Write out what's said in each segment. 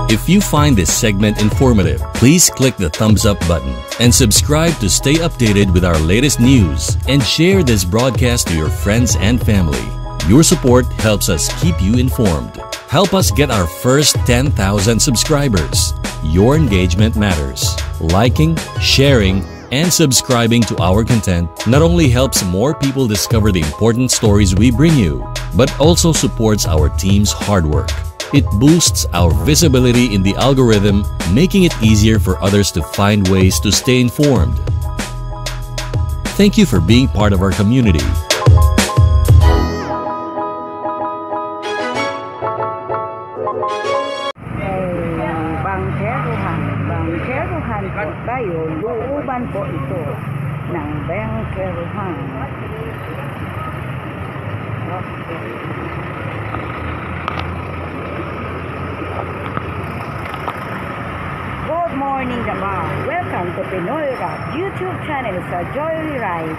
If you find this segment informative, please click the thumbs up button and subscribe to stay updated with our latest news, and share this broadcast to your friends and family. Your support helps us keep you informed. Help us get our first 10,000 subscribers. Your engagement matters. Liking, sharing, and subscribing to our content not only helps more people discover the important stories we bring you, but also supports our team's hard work. It boosts our visibility in the algorithm, making it easier for others to find ways to stay informed. Thank you for being part of our community. Bangkeruhan po tayo, looban po ito ng bangkeruhan. Okay. Good morning naman. Welcome to Pinoy Rock YouTube channel sa Joyride.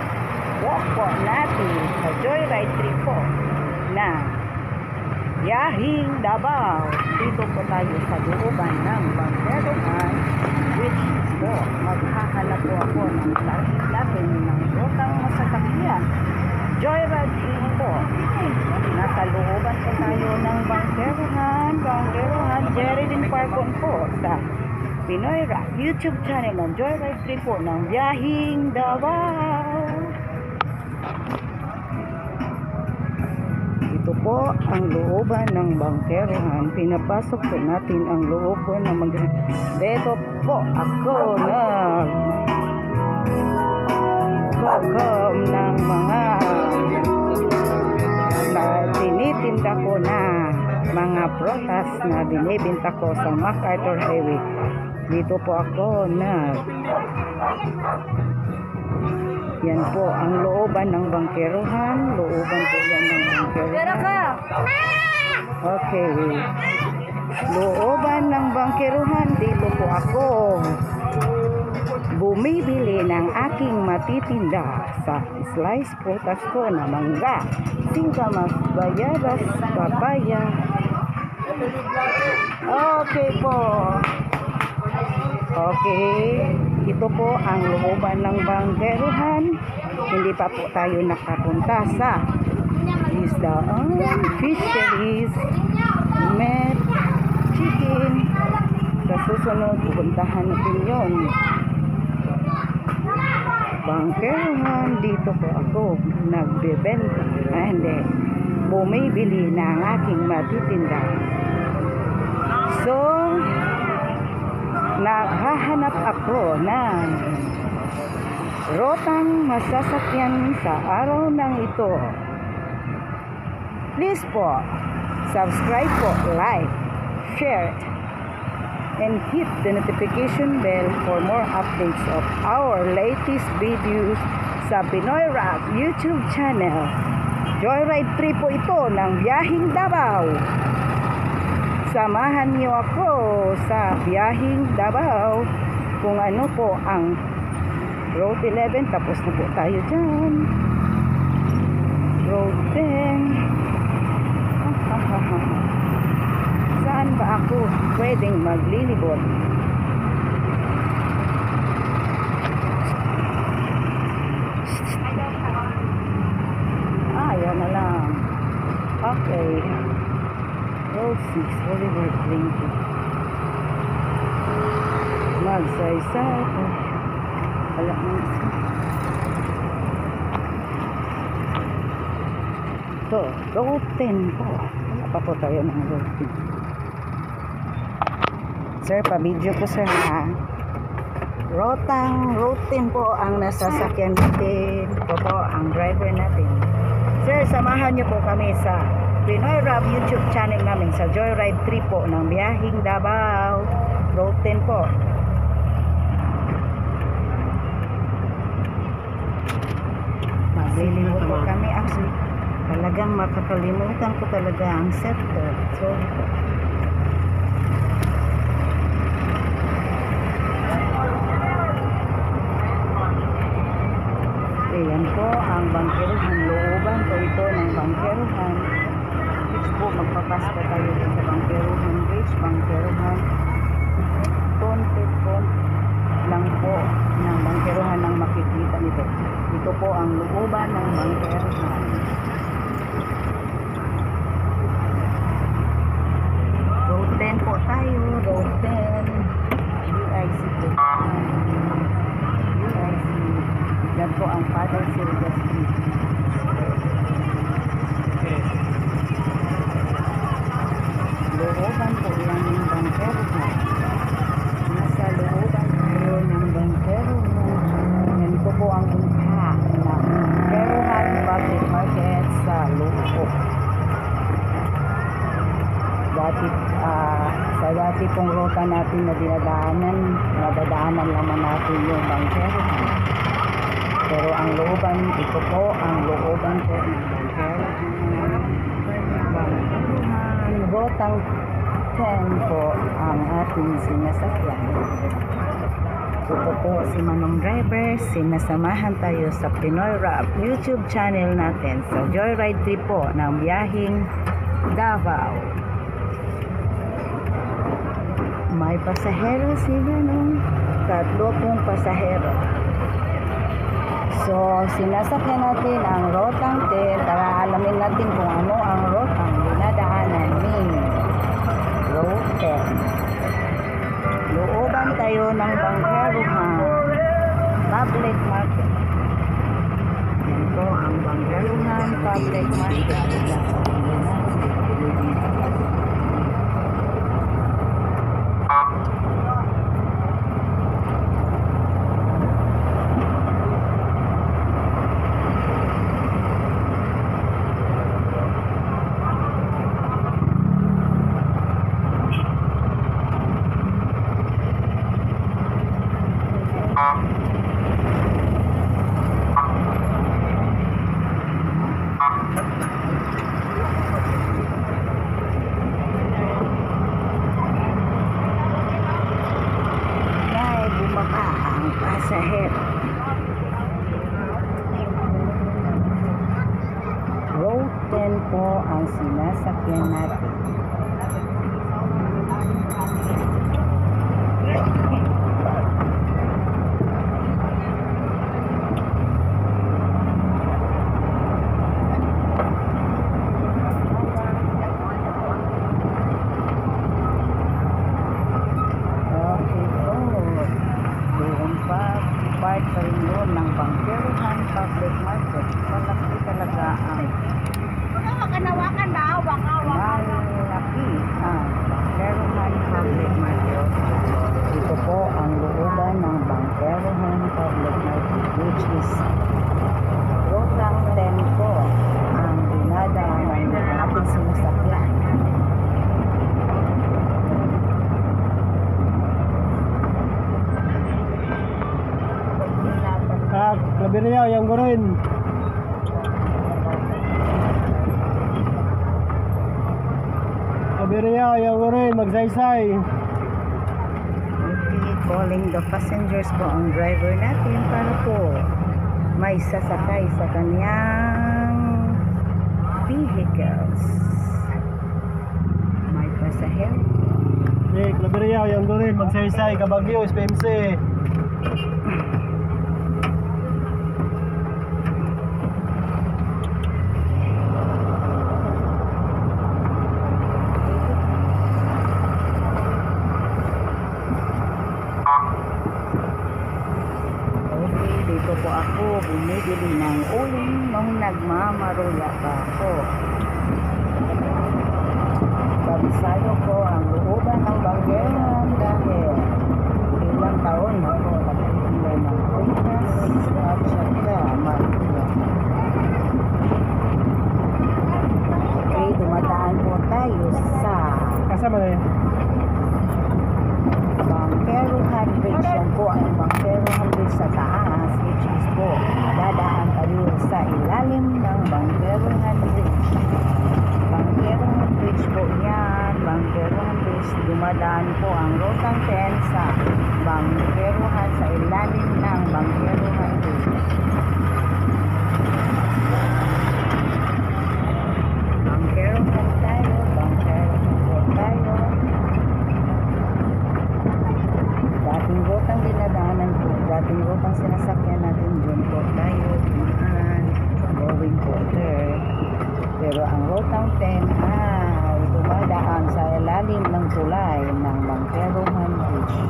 Walk po natin sa Joyride 3 po na Biyahing Davao. Dito po tayo sa looban ng bangkeruhan, which is po, maghahanap po ako ng target natin ng rutang masasakyan. Joyride 3 po. Nasa looban po tayo ng bangkeruhan, Jeridin Parkon po sa Pinoy Rock YouTube channel ng Joyride 3 po ng Biyahing Davao. Ito po ang looban ng bangkeruhan. Pinapasok po natin ang loob po ng dito po ako nag-welcome ng mga tinitinda ko na mga prutas na binibenta ko sa MacArthur Highway. Dito po ako yan po ang looban ng bangkeruhan. Looban po yan ng bangkeruhan. Okay. Looban ng bangkeruhan. Dito po ako bumibili ng aking matitinda sa slice prutas ko na mangga, singkamas, bayabas, papaya. Okay po. Okay. Ito po ang looban ng bangkeruhan. Hindi pa po tayo nakapunta sa isdaan, fisheries, meat, chicken. Sa susunod, pupuntahan natin yun. Bangkeruhan, dito po ako nagbebenta. Hindi, bumibili ng aking matitinda. So, naghahanap ako ng rotang masasakyan sa araw ng ito. Please po, subscribe po, like, share, and hit the notification bell for more updates of our latest videos sa Pinoy Rock YouTube channel. Joyride 3 po ito ng Biyahing Davao. Samahan niyo ako sa Biyahing Davao kung ano po ang Road 11. Tapos na po tayo dyan. Road 10. Saan ba ako pwedeng maglilibot? Ayaw na lang. Okay. Road 6, Boulevard 20. Magsaysay. Wala mo. Ito, Road 10 po. Wala pa po tayo ng Road 10. Sir, pa-video ko sir ha. Road 10 po ang nasasakyan natin. Ito po ang driver natin. Sir, samahan niyo po kami sa Pinoy Rock YouTube channel namin sa Joyride 3 po ng Biyahing Davao. Road 10 po. Maglilibot po kami. Actually, talagang makakalimutan ko talaga ang set ko. Sorry po. Ayan po ang bangkeruhan. Looban po ito ng bangkeruhan. Which po magpapasko tayo sa Bangkeruhan Bridge, Bangkeruhan. Konti lang po ng Bangkeruhan ang makikita nito. Ito po ang looban ng Bangkeruhan. Road 10 po tayo, Road 10. UIC po. UIC. Yan po ang Father Silva Street. Looban po yan ng Bangkeruhan. Nasa looban tayo ng Bangkeruhan. Yan po ang umpha ng Bangkeruhan Public Market sa Lupo. Sa dati pong ruta natin na nadadaanan naman natin yung Bangkeruhan. Pero ang looban, ito po ang looban po ng Bangkeruhan. Rotang 10 po ang ating sinasakyan. Ito po si Manong Driver. Sinasamahan tayo sa Pinoy Rap YouTube channel natin sa Joyride Trip po ng biyaheng Davao. May pasahero sila nung 3 pasahero. So, sinasakyan natin ang Rotang 10 para alamin natin kung ano ang rotang dinadaanan ni Road 10. Looban tayo ng Bangkeruhan Public Market. Yan po ang Bangkeruhan Public Market. Road 10 po ang sinasakyan natin. Part pa rin yun ng Bangkeruhan Public Market. Malaki talaga ang malaki ang Bangkeruhan Public Market. Ito po ang looban ng Bangkeruhan Public Market, which is Rotang 10 po ang dinadaanan ng ating sinasakyan. Labiriya yang gorin. Labiriya yang gorin magsaysay. Okay, calling the passengers po ang driver natin para po may sasakay sa kanyang vehicles. May pasahero. Labiriya yang gorin magsaysay Kabagyo SPMC. Dito po ako bumibili ng uling nung nagmamaruya pa ako. Kabisado ko ang looban ng Bangkeruhan dahil ilang taon na po nagtitinda ng ulas at saka maruya. Okay, dumadaan po tayo sa Kasama na yun. Bangkeruhan Bridge. Yan po ang Bangkeruhan Bridge sa taas, which is po dadaan tayo sa ilalim ng Bangkeruhan Bridge. Bangkeruhan Bridge po yan. Bangkeruhan Bridge, dumadaan po ang Rotang 10 sa Bangkeruhan, sa ilalim ng Bangkeruhan Bridge. Bangkeruhan tayo. Rotang 10 ay dumadaan sa ilalim ng tulay ng Bangkeruhan Bridge.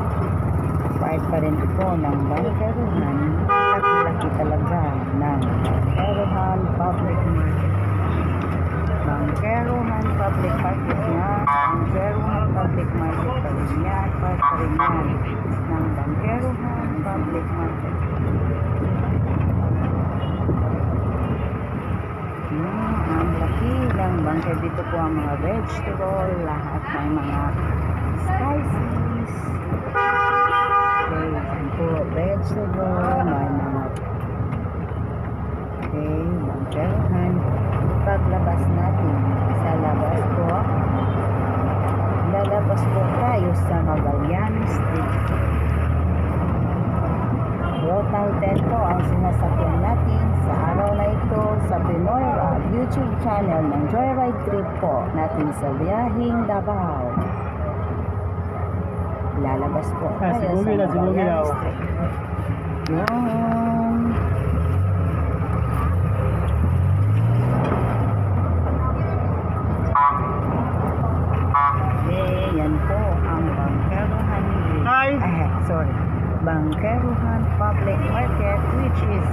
Part pa rin ito ng Bangkeruhan. Laki-laki talaga ng Bangkeruhan Public Market. Bangkeruhan Public Market nga. Bangkeruhan Public Market pa rin yan. Part pa rin yan ng Bangkeruhan Public Market. Ang laki ng bangke. Dito po ang mga vegetable, lahat ng mga spices. Okay, yan po, vegetable, may mga bangkeruhan. Paglabas natin sa labas po, lalabas po tayo sa Magallanes Street. Rotang 10 po ang sinasakyan natin sa araw na ito sa Pinoy Rock YouTube channel ng Joyride Trip po natin sa biyaheng Davao. Lalabas po tayo sa Magallanes Street. Yan po ang Bangkeruhan Bangkeruhan Public Market, which is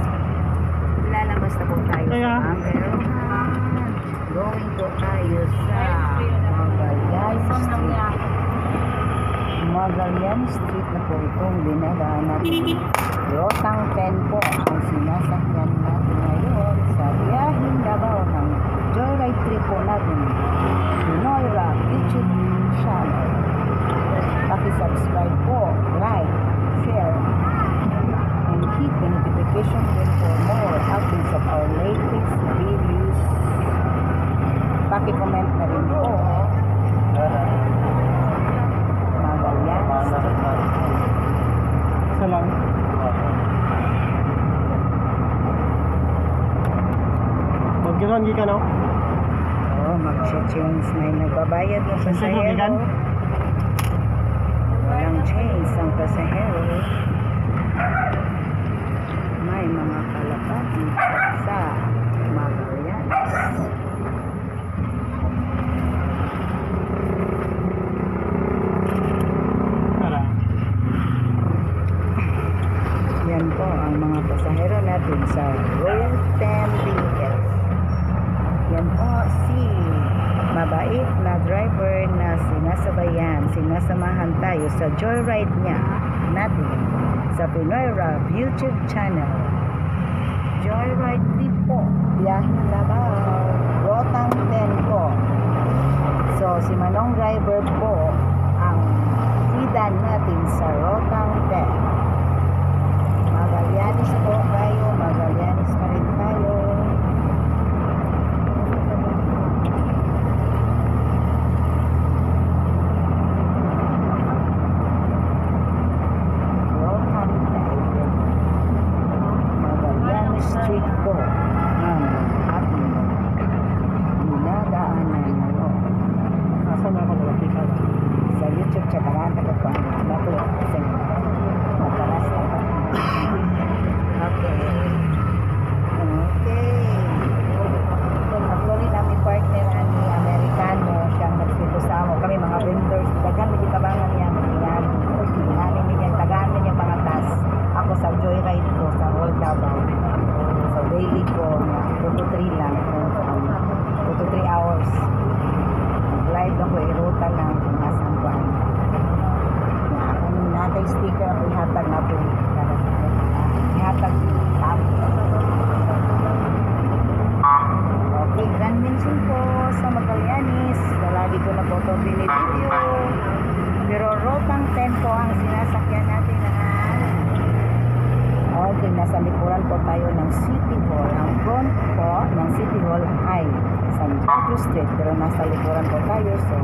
lalabas na po tayo sa Bangkeruhan. Going po tayo sa Magallanes Street na po itong dinadaan natin. Rotang 10 po ang sinasakyan natin ngayon sa biyaheng Davao ng Joyride Trip po natin. Pinoy Rock YouTube channel. Paki-subscribe po, like, share, and hit the notification bell for more updates of our latest videos. Paki-comment na rin po. Magallanes. Isa lang. Mag-giron ka no? Mag-change na yung nagbabayad ng pasahero. Walang change ang pasahero. May mga kalapati sa Magallanes. Yan po ang mga pasahero natin sa Road 10 BS. Yan po si mabait na driver na sinasamahan tayo sa joyride niya natin sa Pinoy Rock YouTube channel. Joyride Trip po, biyaheng Davao, Rotang 10 po. So si Manong driver po ang sidan natin sa Rotang 10. Magallanes po tayo, Magallanes pa rin tayo. Street po ang ating dinadaanan ngayon. Asan ako nakikita? Sa YouTube channel natin po na po kasi madalas na po. Okay. Actually namin partner ni Amerikano siyang nagspito sa amo. Kami mga vendors. Dagan may kitabangan niya. Hinanin niya. Tagaan niya mga tas. Ako sa joyride ko sa Old Davao. So daily ko na 2 to 3 lang. 2 to 3 hours. Live ako, iruta lang kung nasang buwan. Kung natay sticker ako, ihatag na po. Ihatag sa akin. Okay, Grand Mention po sa Magallanes. Lagi ko na po ito binibideo. Pero Rotang 10 po ang sinasakyan natin na okay, nasa likuran po tayo ng City Hall. Ang front po ng City Hall ay San Diego Street. Pero nasa likuran po tayo. So,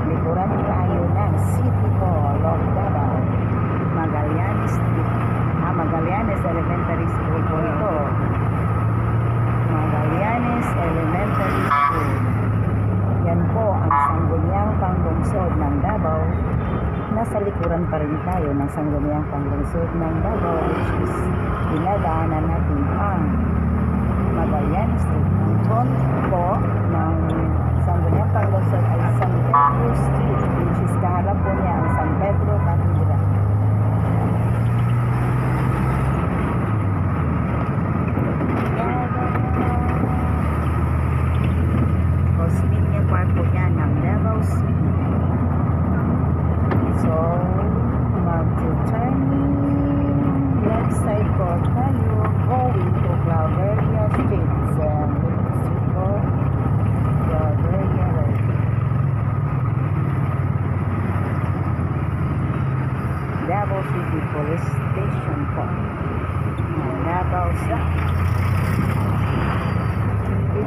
likuran tayo ng City Hall of Davao. Magallanes Street. Magallanes Elementary School po ito. Magallanes Elementary School. Yan po ang sangguniang panglungsod ng Davao. Nasa likuran pa rin tayo ng sangguniang panglungsod ng Davao, which is dinadaanan natin ang Magallanes Street. Ang front po ng ganyan pang lungsod ay San Pedro Street, which is kaharap po niya ang San Pedro Cathedral. Cosminia Park po niya ng Davao City. So, mag-turning left side po tayo going to Claveria Street. Street po, Claveria Road. Davao City Police Station po. Davao City.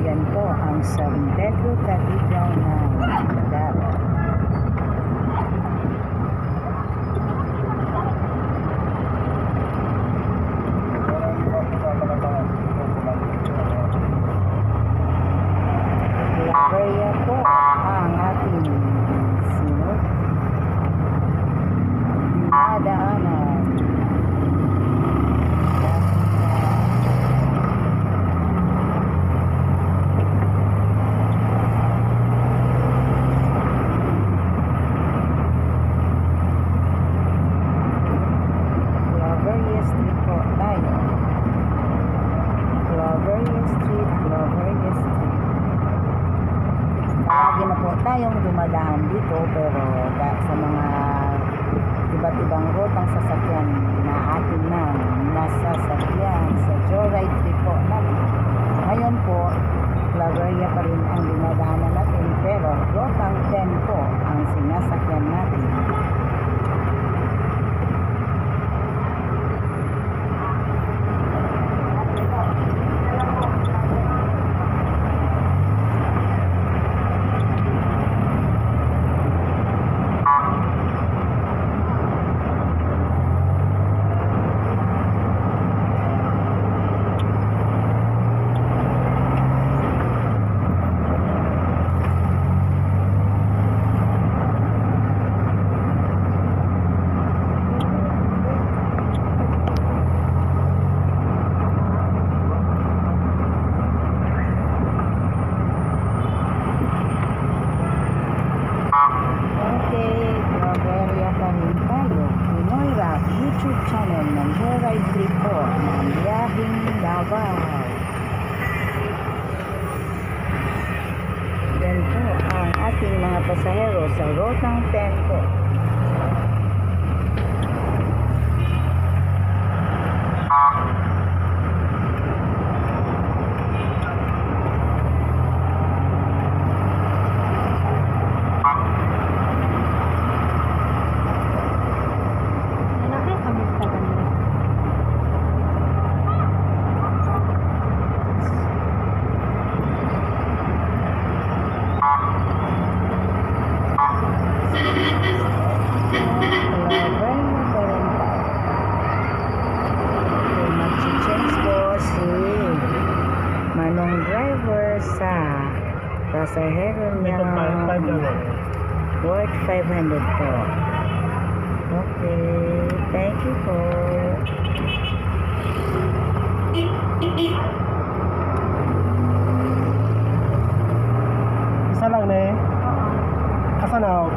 Yan po ang San Pedro Cathedral ng Davao. Claveria po ang ating sinod dinadaanan. Claveria Street po tayo. Claveria Street, Claveria Street. Lagi na po tayong dumadaan dito, pero sa mga iba't ibang rotang sasakyan na atin na nasasakyan sa Joyride trip po natin. Ngayon po, Claveria pa rin ang dinadaanan natin, pero rotang 10 po ang sinasakyan natin. YouTube channel ng Joyride Trip po ng Biyaheng Davao. Yan po ang ating mga pasahero sa rotang 10 po. Manong driver sa pasahero niya worth 500 po. Okay, thank you po. Isa lang na eh. Asa na ako?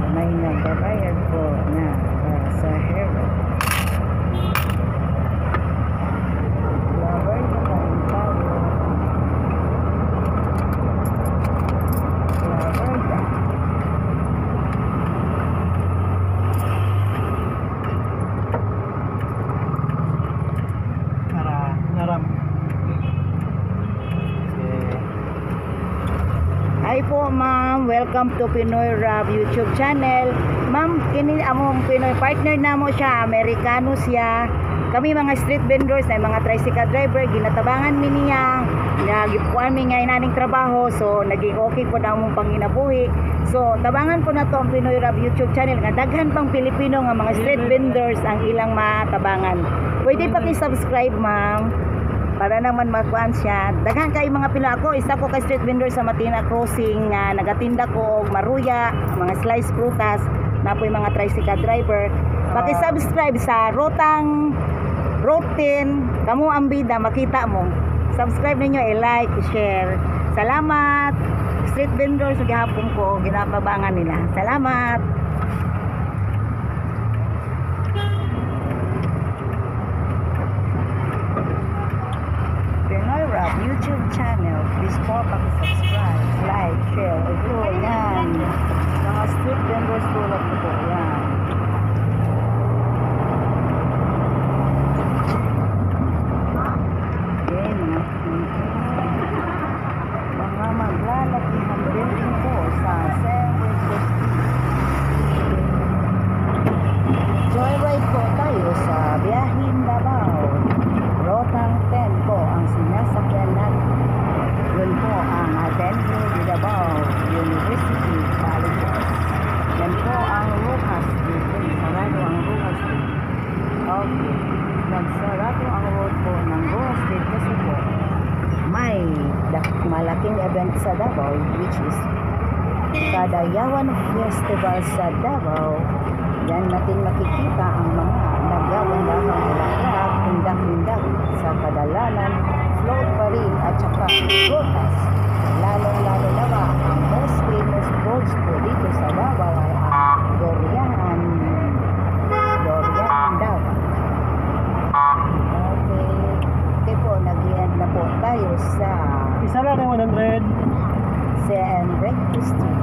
May nagbabayad po na pasahero. Lover na kung tayo. Lover na. Naram. Hi po ma'am, welcome to Pinoy Rap YouTube channel. Ma'am, kini among Pinoy partner namo siya, Amerikano siya. kami mga street vendors na mga tricycle driver ginatabangan mi niya nagipuan mi nga inaning trabaho, so naging okay po na among panginabuhi. So tabangan ko na to ang Pinoy Rap YouTube channel nga daghan pang Pilipino nga mga street vendors ang ilang matabangan. Pwede pa ki-subscribe ma'am para naman makuan siya. Daghan kay mga pila ako, isa ko kay street vendor sa Matina Crossing nga nagatinda ko og maruya, mga slice prutas, napoy mga tricycle driver. Paki-subscribe sa Rotang Road 10, kamo ang bida makita mo. Subscribe ninyo, i-like, i-share. Salamat. Street vendors sa gihapon ko, ginapabangan nila. Salamat. Pinoy Rap YouTube channel. Please po paki-subscribe, like, share. Ito, yan. Mga street vendors tulad ko po. Yan. Mga maglalakihang building po sa Joyride po tayo sa Biyahin Davao. Rotang 10 po ang sinasakyan natin. Yun po ang Ateneo de Davao University Colleges. Yan po ang Rojas Street. Sarado ang Rojas Street. Okay. Nagsarado ang road po ng Rojas Street kasi po may malaking event sa Davao which is Kadayawan Festival sa Davao. Yan natin makikita ang mga nagagandahang bulaklak, tindak-tindak sa kadalanan, float pa rin at saka prutas. Lalong-lalo na ba ang most famous foods po dito sa Davao ay ang Dorian Davao. Okay po, nag-i-end na po tayo sa Isa lang ng 100. CM Breakfast Street.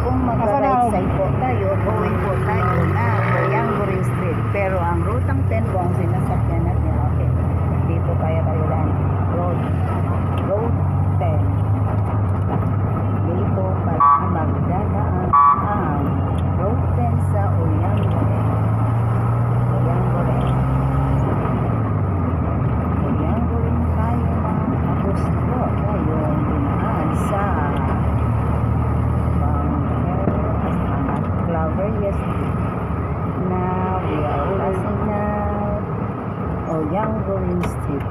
Kung mag-right side po tayo, going po tayo na Triangle Street. Pero ang rutang 10 po ang sinasakyan natin. Okay, dito kaya tayo lang. Road 10. Dito pala magdadaan ang Road 10 sa Uyangore. Tayo tapos po tayo dinaan sa Clover. Now we are passing now Uyangore Street.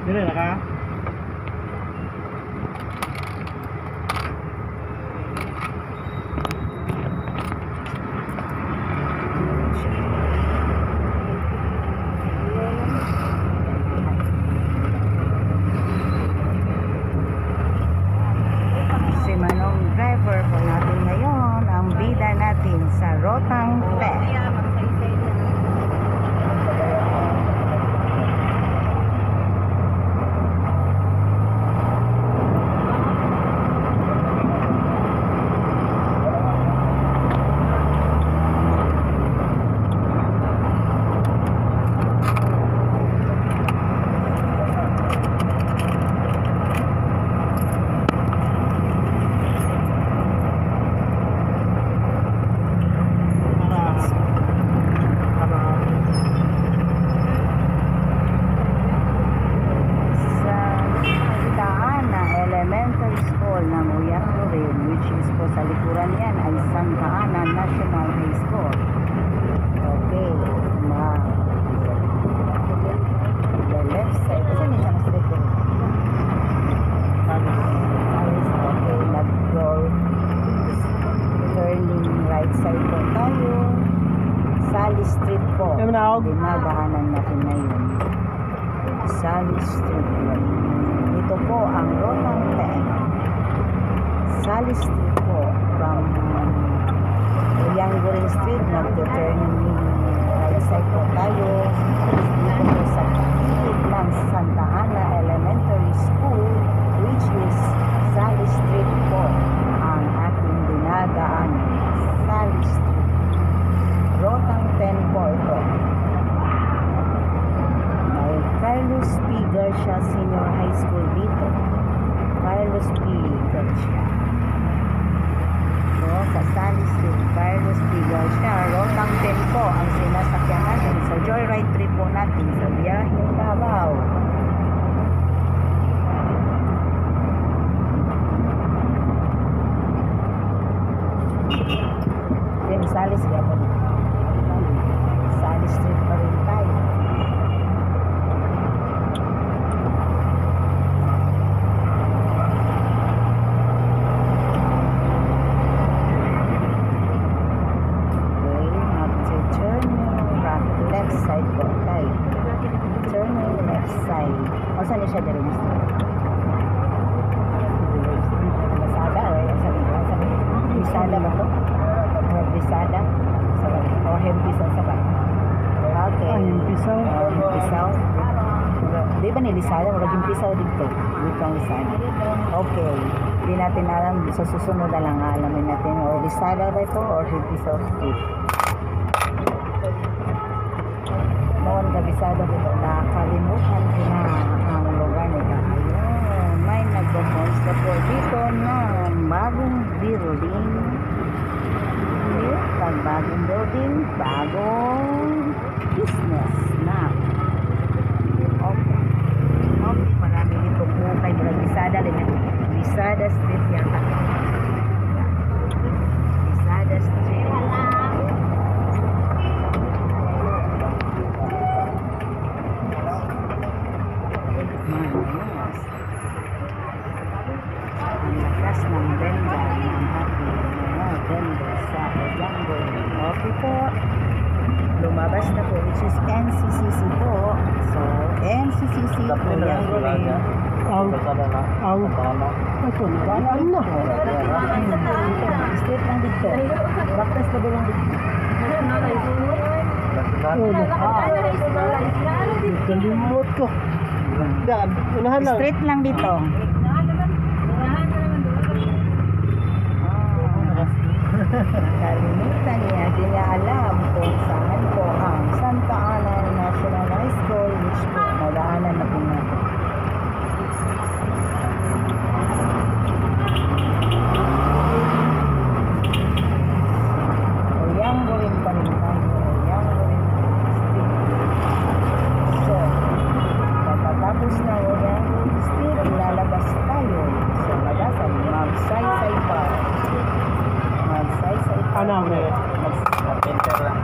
Dire na ka? Si Manong driver po natin ngayon, ang bida natin sa Rotang 10. Sa likuran yan ay Santa Ana National High School. Okay, the left side. Kasi hindi siya straight ko. Okay, nag-go. Turning right side po tayo. Sally Street po. Dinadaanan natin na yun. Sally Street po. Ito po ang Rotang 10. Sally Street po from Yangurin Street, nag-turning right side po tayo. Dito po sa gilid ng Santa Ana Elementary School, which is Sally Street po ang ating dinadaan. Sally Street. Rotang 10 po ito. May Carlos P. Garcia Senior High School dito. Carlos P. Garcia. So, sa Sally Street, Carlos P. Garcia, Rotang 10 po ang sinasakyan natin sa joyride trip po natin sa biyaheng Davao. Then, Sally Street po. Sally Street pa rin tayo. Saan niya siya dali? Lisada o Lisada ba ito? Lisada? O Hempisaw sa ba? Okay. Hempisaw? Hempisaw. Di ba ni Lisada? Wala Hempisaw dito. Dito ang Lisada. Okay. Hindi natin alam. Sa susunod na lang alamin natin. O Lisada ba ito? O Hempisaw Street? Noon kabisado ko nakalimutan ko na ang lugar nila. Ayun, may nagpo-post po dito na bagong building. Pag bagong building, bagong business na. Okay. Okay, marami dito po kay Lisada din. Lisada Street yata. Lisada Street. Ang lakas ng benda ng ating mga benda sa Ojango. Okay po. Lumabas na po, which is NCCC po. So, NCCC po yung rin. Ito, nagdaan na. Straight lang dito. Baktas na doon dito. Kalimot ko. Daan, unahan lang. Straight lang dito. Nakalimutan niya, di niya alam kung saan po ang Santa Ana National High School, which po nadaanan na po natin. Oyango rin pa rin tayo. Oyango rin Street. So, pagkatapos na Oyango Street, lalabas tayo sa labasan, Magsaysay Park. Magsaysay Park. Ano, bre? Mag-enter lang.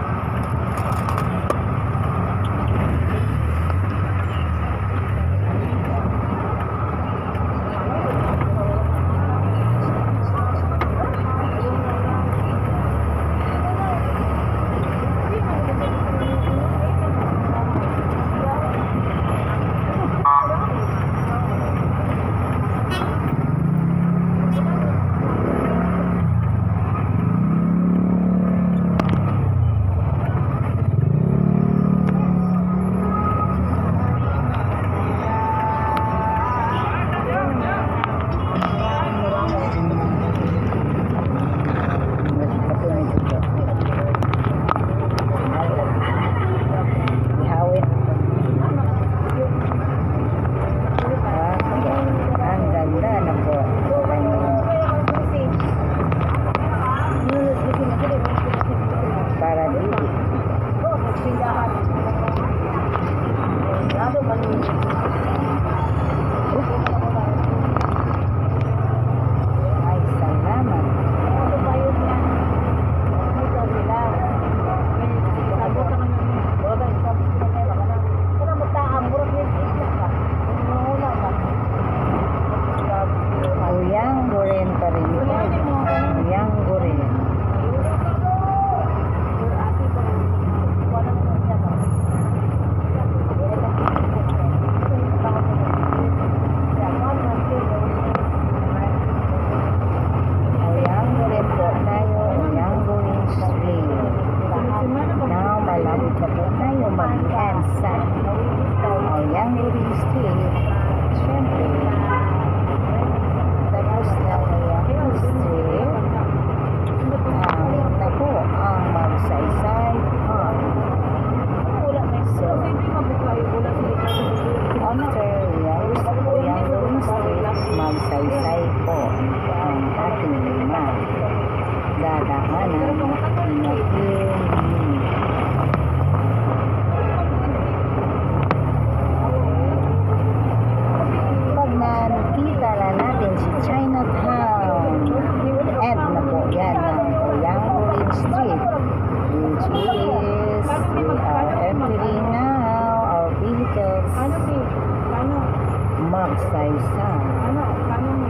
magsaysay. Ano? Kano mo?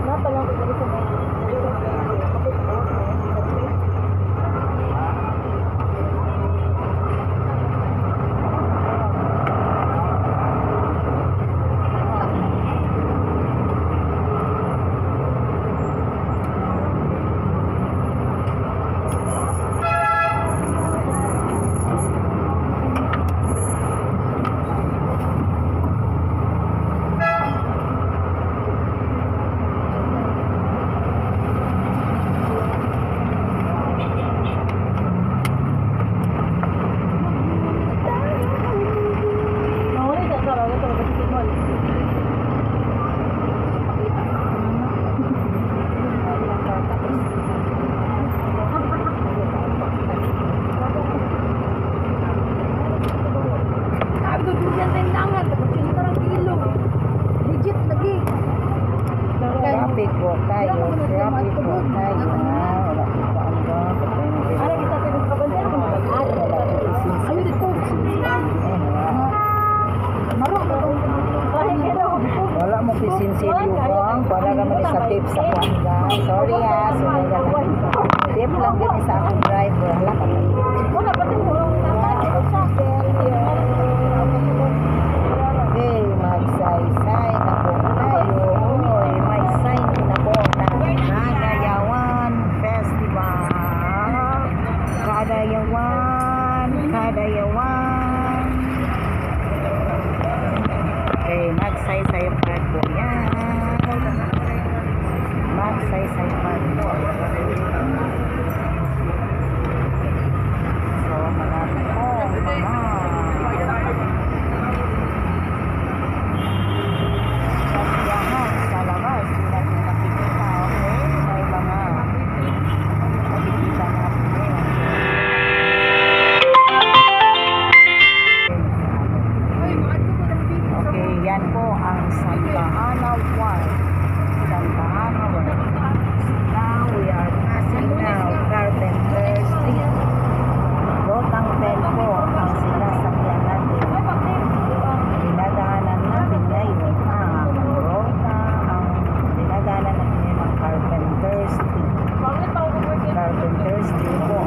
Napalang ko dito sa mga. Traffic po tayo. Traffic po tayo. Wala po pa ang wala mo pisinsilyo bang wala kami sa tip sa kuwanga. Sorry ha, sorry na lang. Tip lang din sa akong driver. Wala ka lang. Wala pa din mo. Okay, magsaysay na po tayo. Oy, may sign na po ng Cagayawan Festival. Cagayawan, Cagayawan. Okay, magsaysay part po yan. Magsaysay part po. So, marami po mga kasiyahan sa labas. Hindi natin nakikita. Okay, may mga nakikita natin. Okay, yan po ang Santa Ana Ward. Santa Ana Ward. Now we are passing now Carpenter Street. Rotang Bell po ang sinasakyan natin. Dinadaanan natin ngayon ang Rota, ang dinadaanan natin ngayon ang Carpenter Street. Carpenter Street po.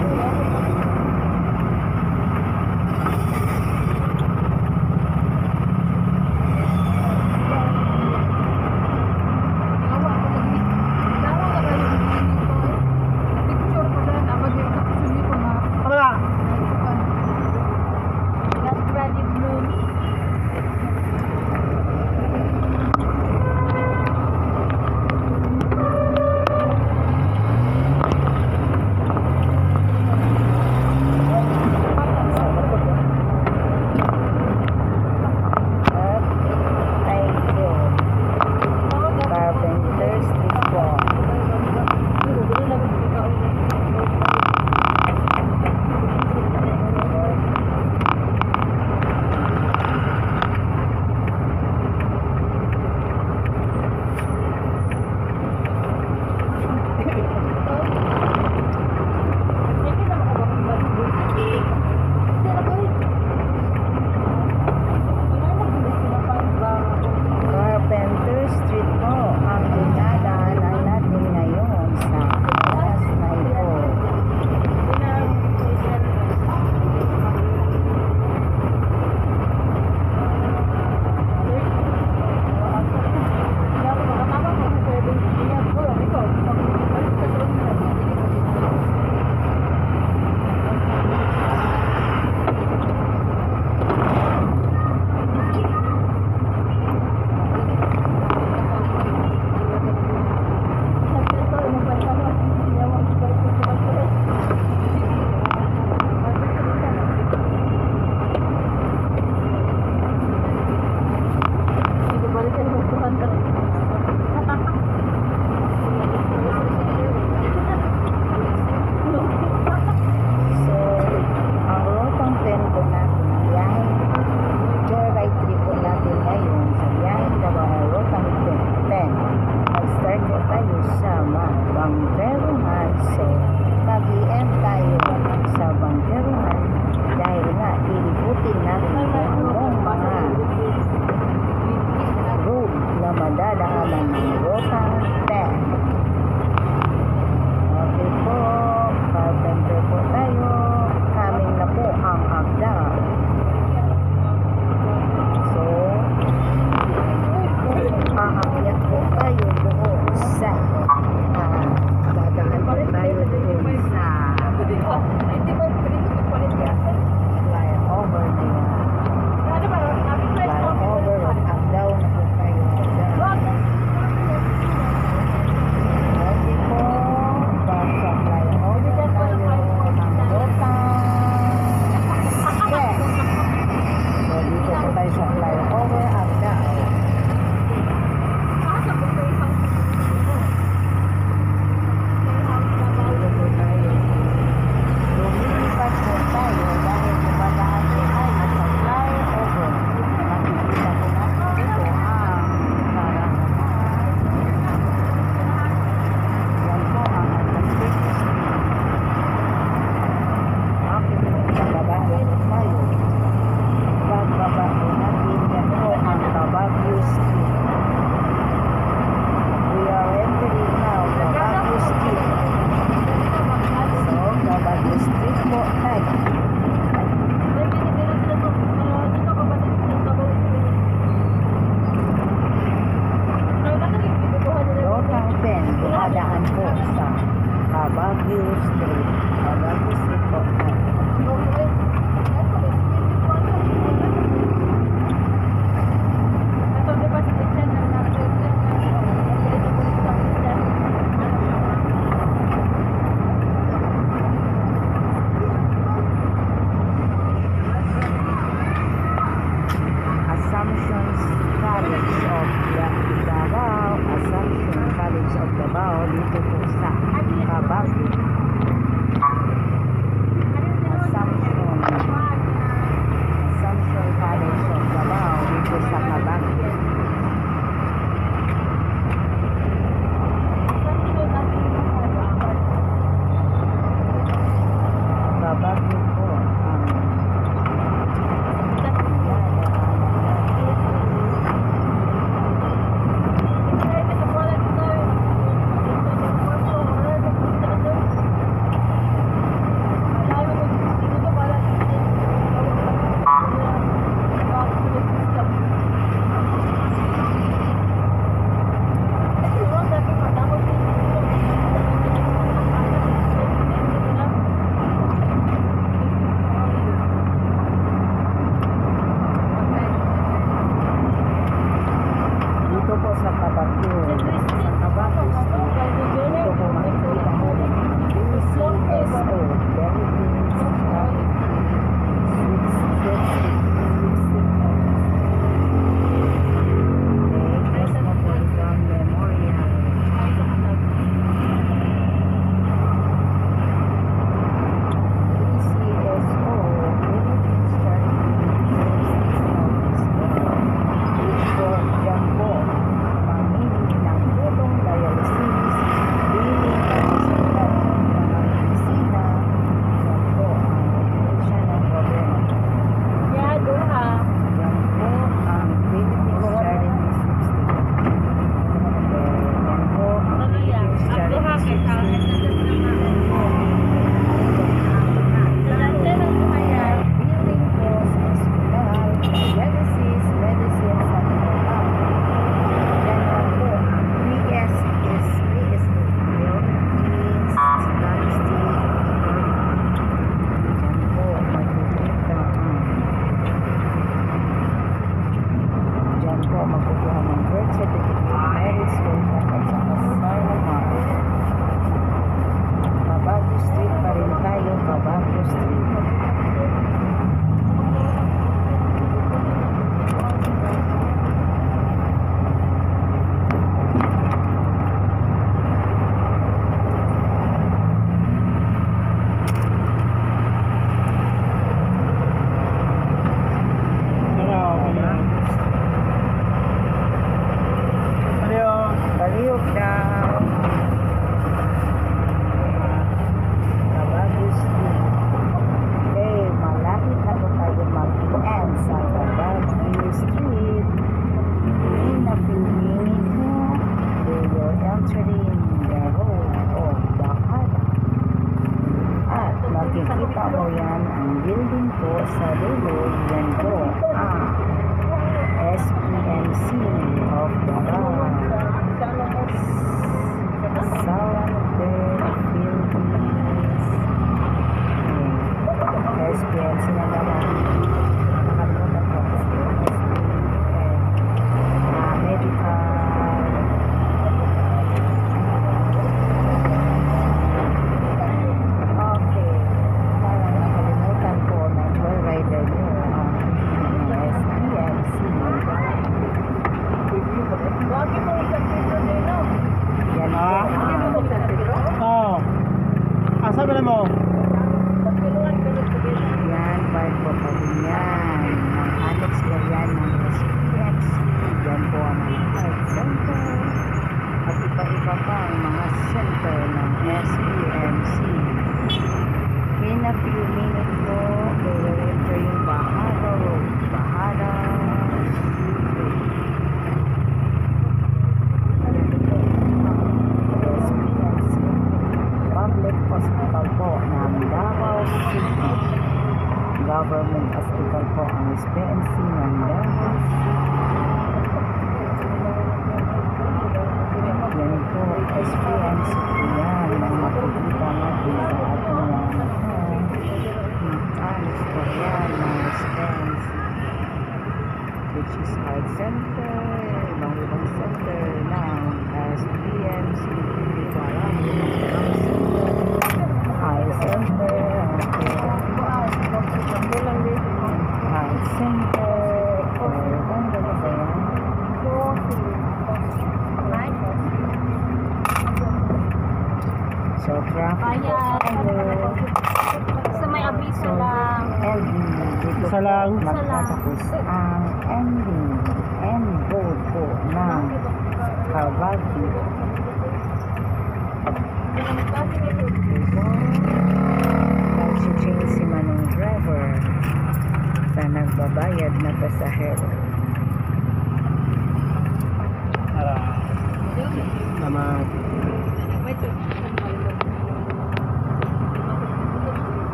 Assumption College of Davao, Assumption College of Davao, dito po sa Baguio. Assumption College of Davao, dito sa Baguio. Baguio po sa Baguio. Sa Baguio dito po makikita mo UCSO, Cosmopolitan Memorial. Magkukuha ng birth certificate, marriage contract at saka asylum. Baguio Street pa rin tayo, Baguio Street. Baliog daw. Baguio Street. Okay, malapit na po tayo mag-end sa Baguio Street. In a few minutes mo, we will entering the road of Bacada. At makikita mo yan ang building po sa dulo. Yan po ang SPMC of Davao. SPMC na naman. Nakalimutan ko. Medical. Okay. Parang nakalimutan ko na rider nyo ang SPMC. Bakit mo sa pito nila? Yan po. Oo. Asa ba na mo? Yan, barko pa din yan. Ang Alex Garian ng SPMC. Yan po ang mga health center. At iba-iba pa ang mga center ng SPMC. In a few minutes po, we will enter yung Bacada Road. Bacada SPMC Public Hospital po ng Davao City. Government Hospital po ang SPMC ng Davao City. Yan po, SPMC po yan ang makikita natin sa ating mga alis po yan ng SPMC, which is heart center, ibang center ng SPMC. Dito alam eye center, eye center, organ traffic po Bayan. tayo. Sa may abiso lang. And dito Isa lang. po magtatapos ang ending and road po ng Calvary. Nag-change si Manong driver sa nagbabayad na pasahero. Tama.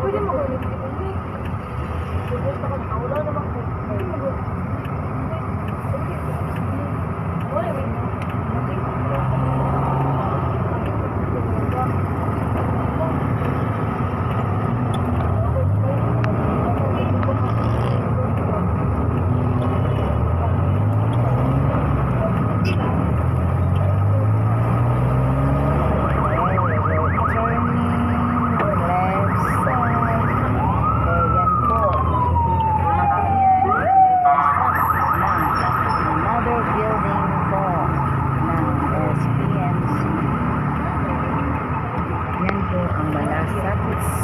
Pwede mo gawin. Wala naman po.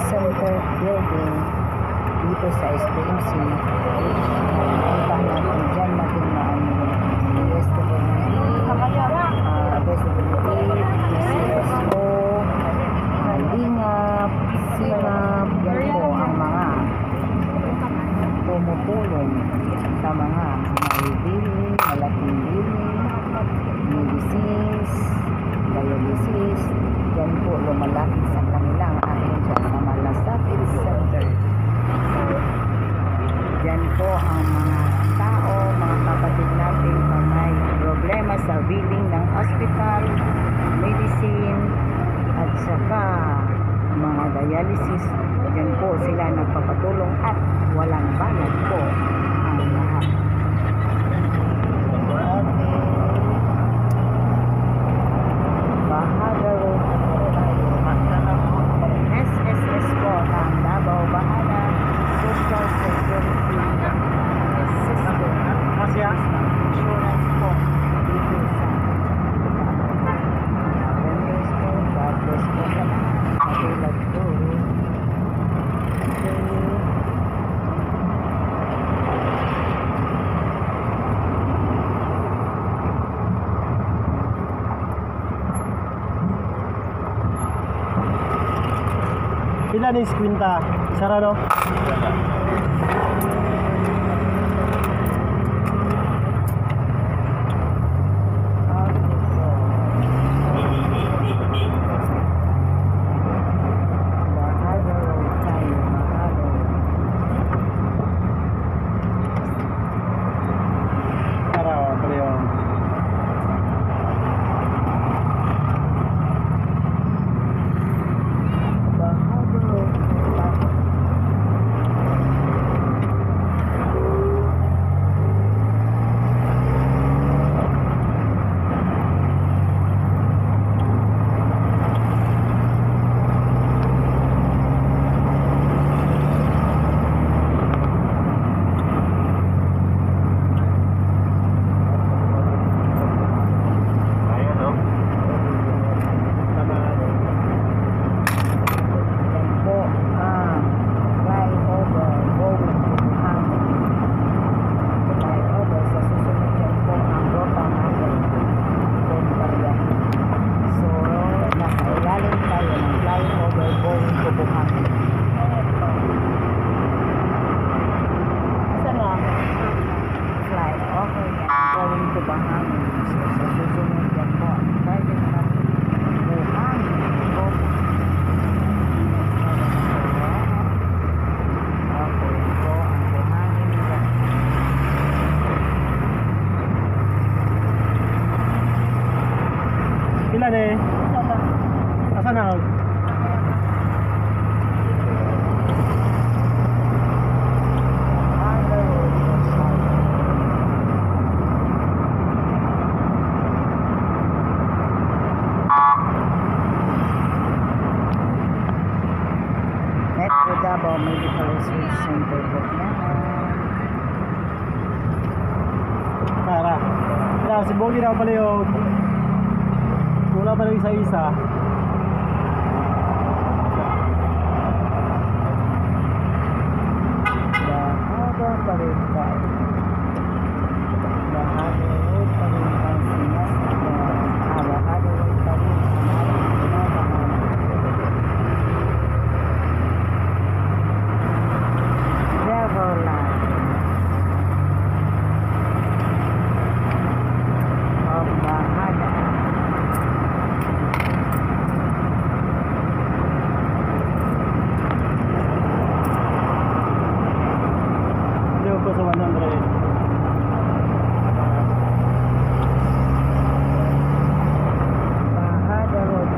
Center building dito sa SPMC. Kita natin dyan natin na vegetable PCSO, Lingap, Sinap, yan po ang mga tumutulong sa mga malibili, malaking bili, medicines, dialysis, yan po lumalapit sa kanilang atin dyan sa Malasakit Center. Yan po ang mga tao, mga kapatid natin na may problema sa billing ng hospital, medicine, at saka mga dialysis. Yan po sila nagpapatulong at walang bayad po ang lahat. Bahaga Road SSS po ng Davao Bahala Social Security System Insurance po dito sa Vendors po. God bless po sa mga katulad po. Ilan is kwinta? Sara no? Sweet Center po yan. Tara. Kaya si Bogi na pala yung wala pa lang isa-isa. Mahaba pa rin tayo. Mahaba pa rin ang sinasakyan. Mahaba pa rin ang pinamahan. Neverland. Of Bahada. Hindi ko sa 100. Bahada Road.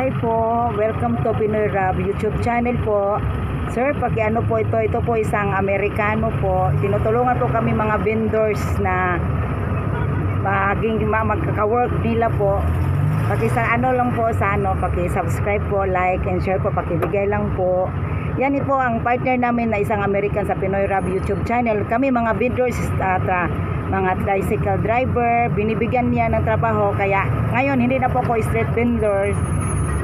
Hi po, welcome to Pinoy Rab YouTube channel po. Sir, pakiano po ito po isang Amerikano po. Tinutulungan po kami mga vendors na magkaka-work nila po. Paki-subscribe po, like and share po, pakibigay lang po. Yan po ang partner namin na isang American sa Pinoy Rab YouTube channel. Kami mga vendors at mga tricycle driver, binibigyan niya ng trabaho. Kaya ngayon hindi na po ako street vendors.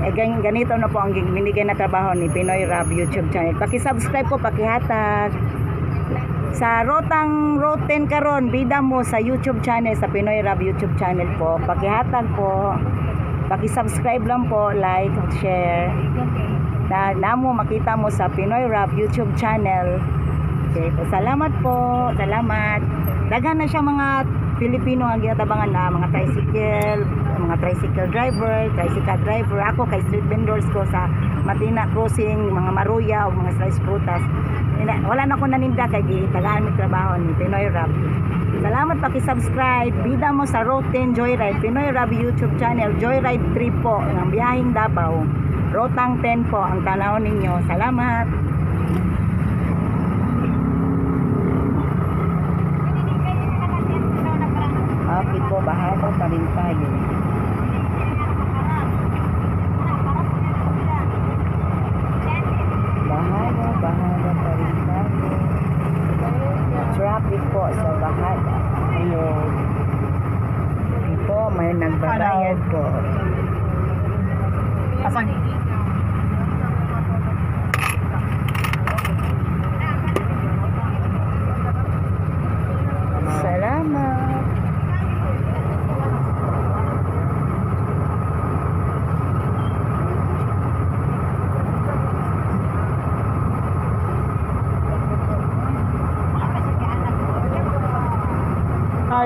Ganito na po ang binigay na trabaho ni Pinoy Rab YouTube channel. Paki-subscribe po, pakihatag. Sa Road 10 karon, bida mo sa YouTube channel, sa Pinoy Rab YouTube channel po. Pakihatag po. Paki-subscribe lang po, like, share. Na mo makita mo sa Pinoy Rab YouTube channel. Okay, salamat po. Salamat. Daghan na siya mga Pilipino ang ginatabangan na mga tricycle driver. Ako kay street vendors ko sa Matina Crossing, mga Maruya o mga slice frutas. Wala na ko naninda kay tagaan mi trabaho ni Pinoy Rab. Salamat, paki-subscribe. Bida mo sa Road 10 Joyride, Pinoy Rab YouTube channel, Joyride 3 po, ng biyaheng Davao. Rotang 10 po ang tanaw ninyo. Salamat. Okay po, bahado pa rin tayo. Bahado pa rin tayo. Traffic po sa bahada. Ayun. Ito, may nagbabayad po. Asan? Salamat.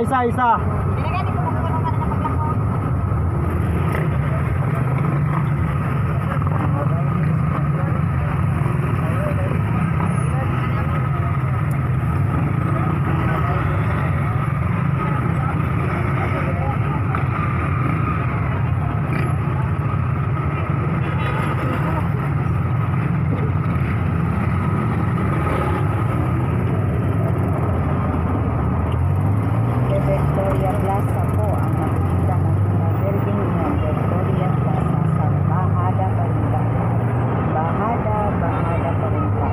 Isa. Victoria Plaza po ang makikita ng building niya. Victoria Plaza sa Bahada pa rin pa. Bahada pa rin pa.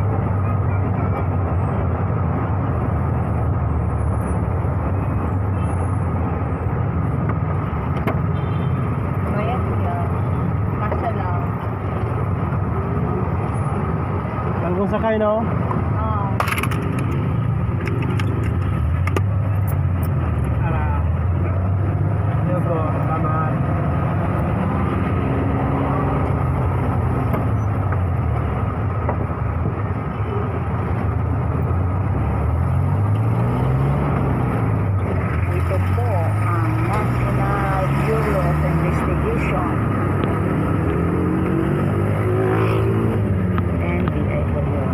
Bayad niya. Kasya lang. Langkong sakay, no? Ito po ang National Bureau of Investigation. NBI po yun.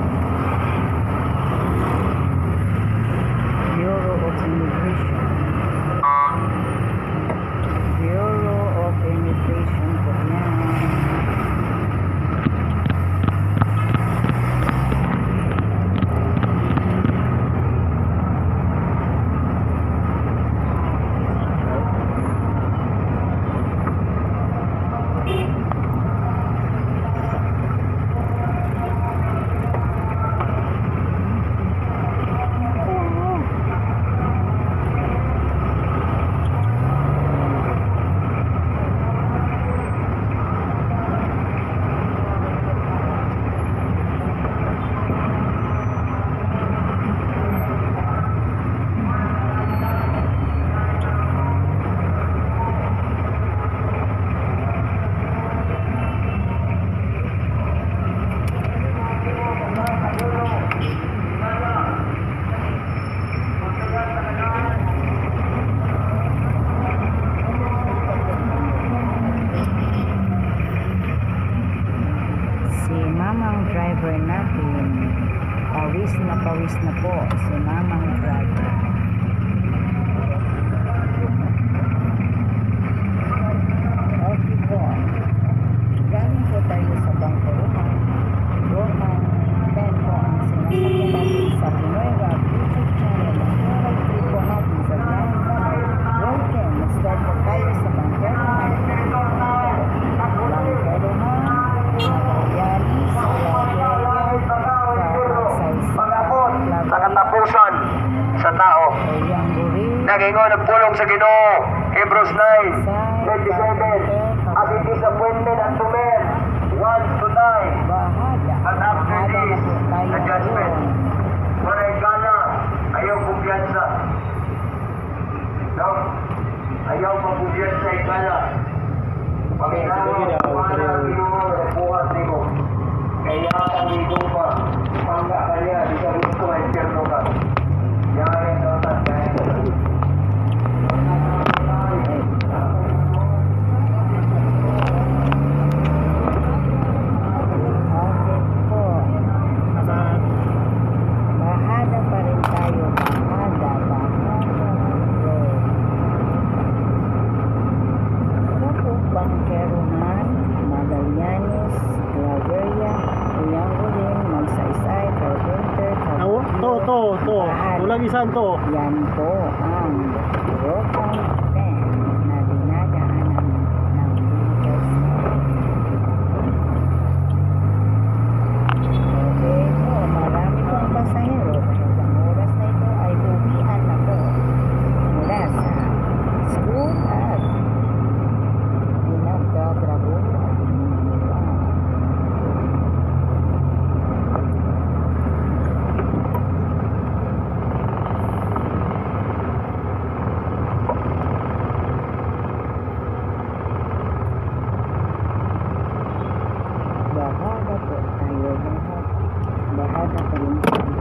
Bureau of Immigration. Bureau of Immigration po yan. driver natin. Pawis na po si mamang driver. Okay po. pagpong sa Ginoo. Hebrews 9:27. As it is appointed unto men once to die, Bahada. but after Bahada na this, po tayo the judgment. ngayon. Manay gana, ayaw kumpiyansa. No? Ayaw kumpiyansa ikala. Panginoon, wala ang Ginoo na buhat nimo. Kaya ang ito pa, pangga kanya, di ka gusto ay perno ka. Yan ang dotan kaya. Okay po. Bahada pa rin tayo. Bahada. Kapag Bangkeruhan, Magallanes, Claveria, Uyangulin, Magsaysay, Carpenter, Awo, to. Ulang isan to. Yan po ang Rocan 10 na dinadaanan ng Vickers. Okay po, marami pong pasahero dahil ang oras na ito ay uwian na po mula sa school at pinagtatrabuhan nila. Bahada po tayo lahat. Bahada pa rin tayo.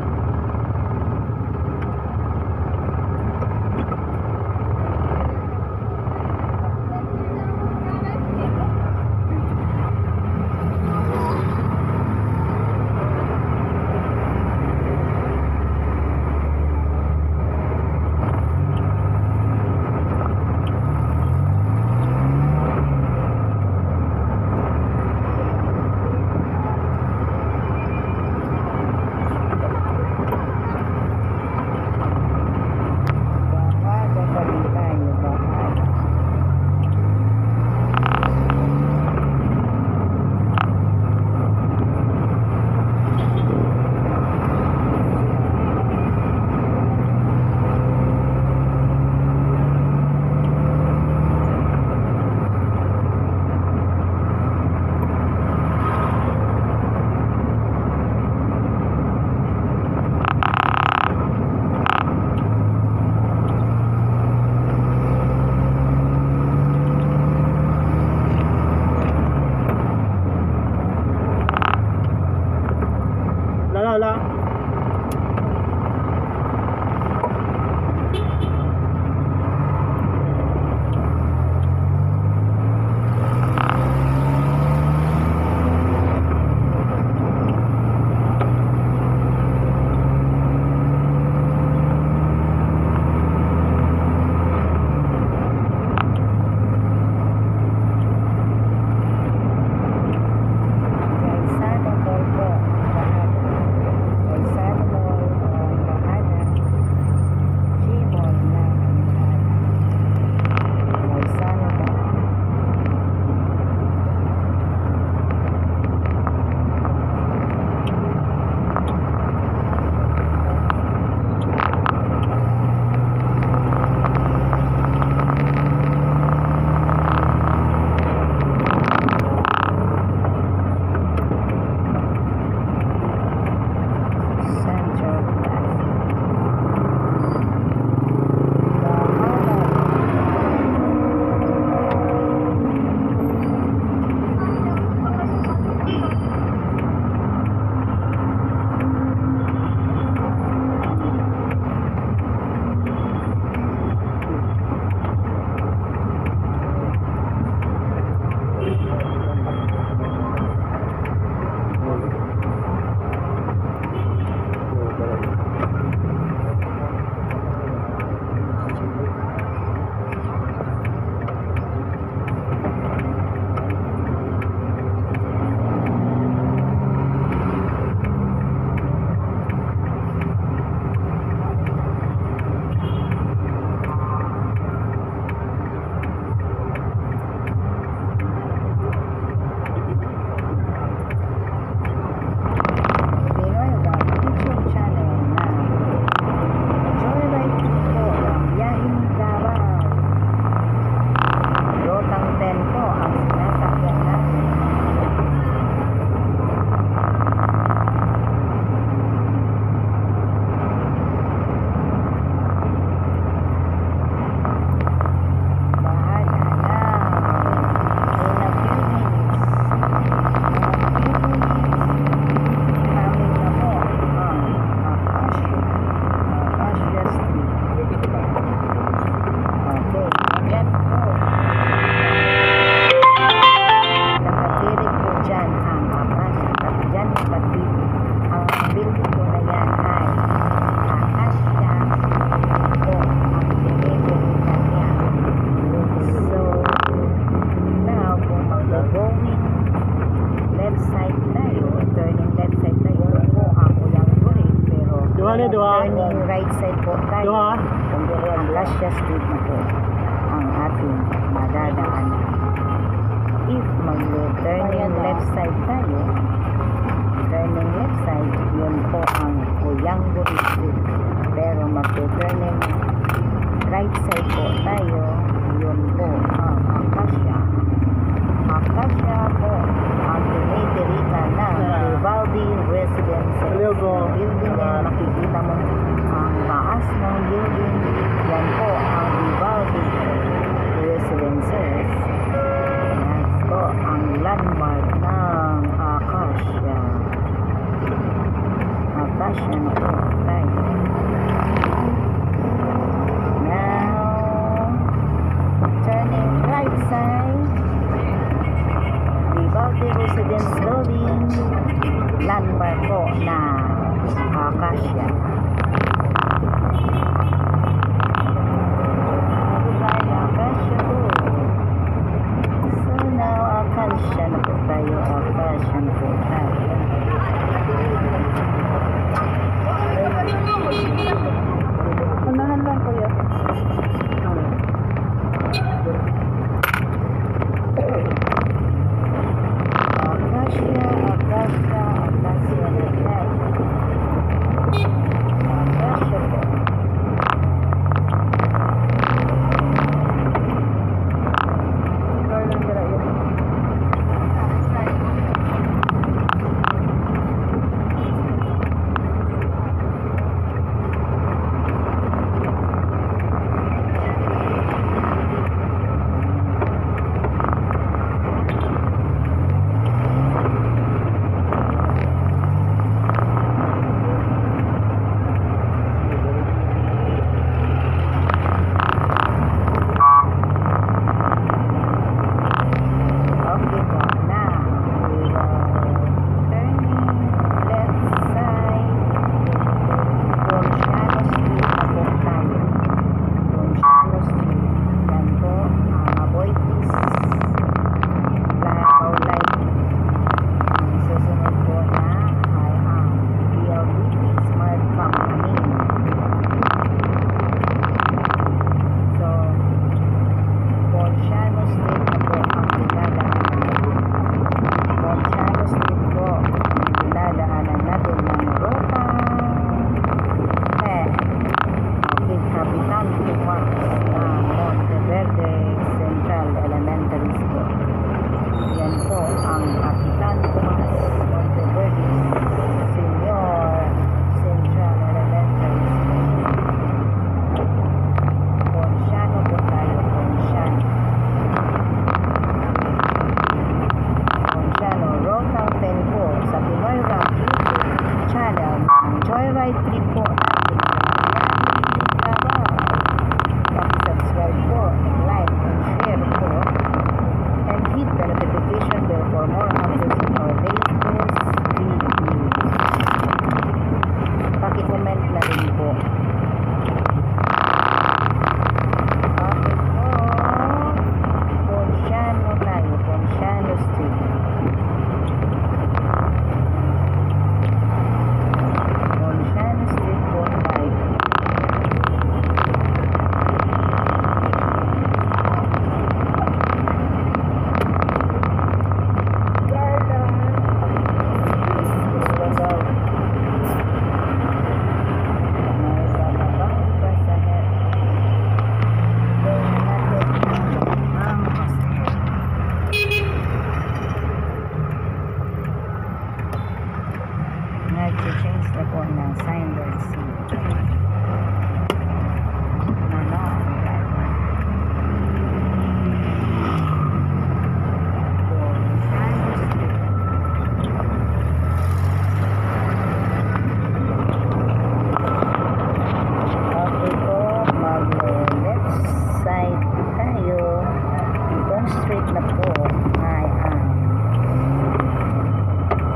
Bali, dua. Turning right side po tayo. Dua. Acacia Street na po ang ating madadaanan. If mag-turning left side tayo, turning left side, yun po ang Oyango Street. Pero mag-turning right side po tayo, yun po ang Acacia. Acacia po ang tinitirikan ng Vivaldi Residences. Building na makikita mo ang taas ng building, yan po ang Vivaldi Residences. Yan po ang landmark ng Acacia. Acacia na po tayo. Now, turning right side, Vivaldi Residence Building, landmark po na Acacia. Acacia po. So now, Acacia na po tayo. Acacia na po tayo. Unahan lang po yun. Acacia, Acacia, Acacia na tayo. Acacia po.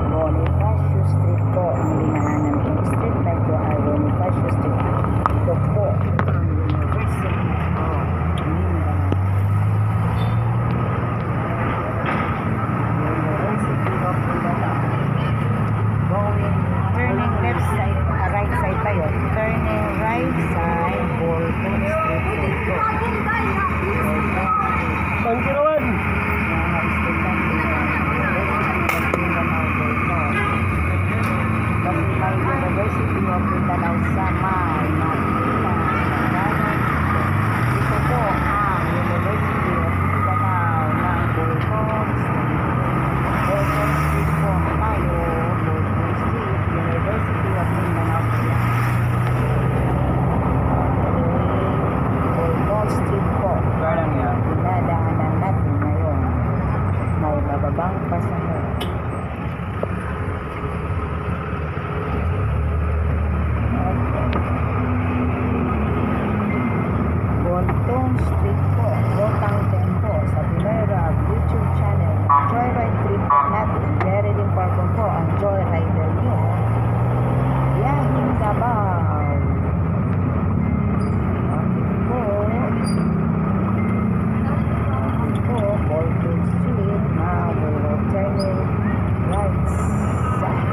Bonifacio Street po ang dinaanan kong street na ito ay Bonifacio Street City of Mindanao sa may Makita. Ito po ang University of Mindanao ng Bulcon Street. Bulcon Street po tayo. Bulcon Street, University of Mindanao. Bulcon Street po. Dinadaanan natin ngayon. May bababang pasahero. Bulcon Street po, Rotang Tempo sa Pinoy Rab YouTube channel. Joyride trip natin. Jerilyn Parkon po ang Joyrider nyo. Yahing Davao. Bulcon Street. Now we will turn it right side.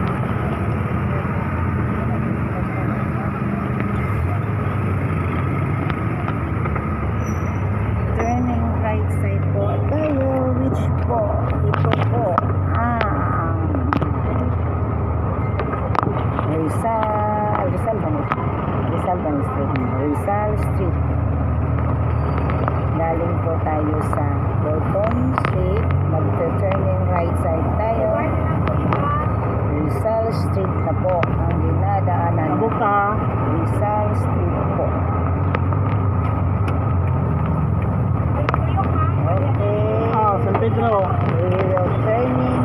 Turning right side po tayo, which po, ito po ang Rizal Street. Galing po tayo sa Bulcon Street, mag-turning right side tayo. Rizal Street na po ang dinadaanan. Buka. Rizal Street po. Okay. San Pedro. We will turning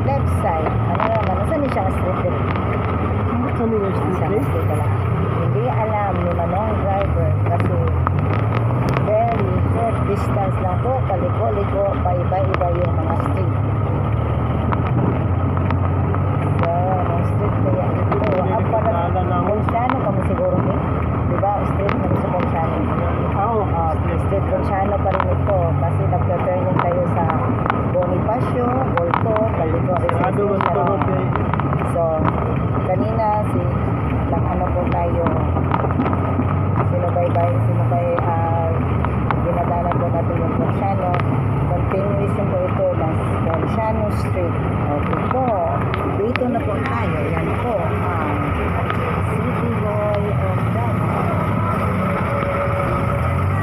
left side. Ano naman? Saan siya ka street din? San Pedro Siya ka Street. street pala. Hindi alam ni Manong driver kasi very short distance lang po. Paliko-liko, paiba-iba yung mga street. So, ang street kaya ito. Ang parang Ponciano kami siguro ni. Diba? Street na sa Ponciano. Street Ponciano pa rin ito kasi nagka-turning tayo sa Bonifacio, Bolto, Calico, so kanina ano po tayo sinubay dinadanan po natin yung Ponciano, continuation po ito ng Ponciano Street. Okay po, dito na po tayo. Yan po ang City Hall of Davao.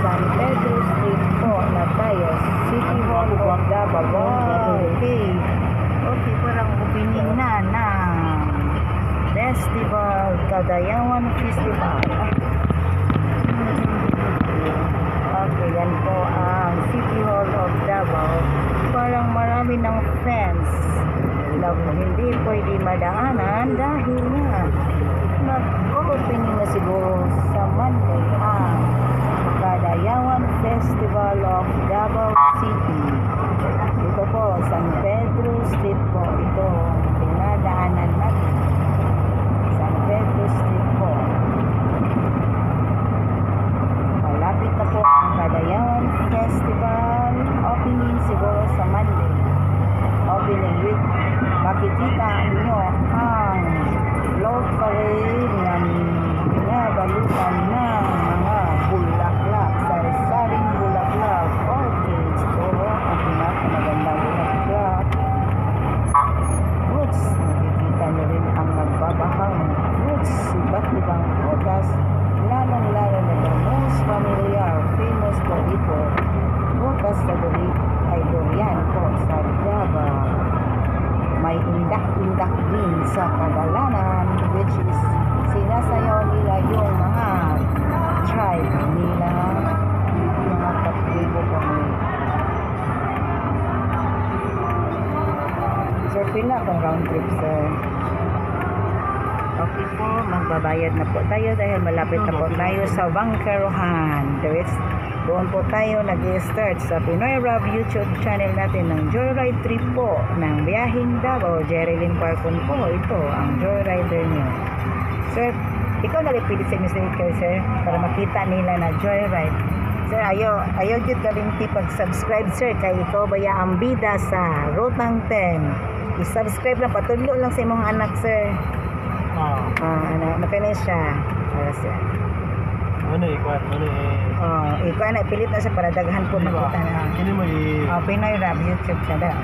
San Pedro Street po na tayo. City Hall of Davao. Okay, parang opening na ng Festival, Cagayawan Festival. Okay, yan po ang City Hall of Davao. Parang marami ng fans na hindi pwede madaanan dahil nga mag-opening na siguro sa Monday ang Cagayawan Festival of Davao City. Ito po, San Pedro Street po. Ito, pinadaanan natin. San Pedro Street po. Malapit na po ang Cagayawan Festival. Opening siguro sa Monday. Opening week. Makikita nyo ang float parade ng balutan ng mga bulaklak. Sari-saring bulaklak. Orchids. Ang pinakamagandang bulaklak. Fruits. Nakikita nyo rin ang nagbabahang fruits. Iba't ibang prutas. Lalong-lalo na the most familiar, famous po dito. Prutas na ay durian po sa Davao. May indak-indak din sa Kagalanan, which is sinasayaw nila yung mga tribe nila, mga katribo po nila. Sir, pila kung round trip, sir? Okay po, magbabayad na po tayo dahil malapit na po tayo sa Bangkarohan. Doon po tayo nag-start sa Pinoy Rab YouTube channel natin ng Joyride trip po ng Biyahing Davao. Jerilyn Parkon po, ito ang Joyrider nyo. Sir, ikaw nalipili sa inyo sir, para makita nila na Joyride. Sir, ayaw yun kalimti pag-subscribe sir, kay ikaw baya ang bida sa Rotang 10. I-subscribe lang, patulo lang sa imong anak sir. Makanin siya. Para siya. Ikuan na, pilit na siya para daghan po makita na. Ini mo Pinoy Rab YouTube siya daw.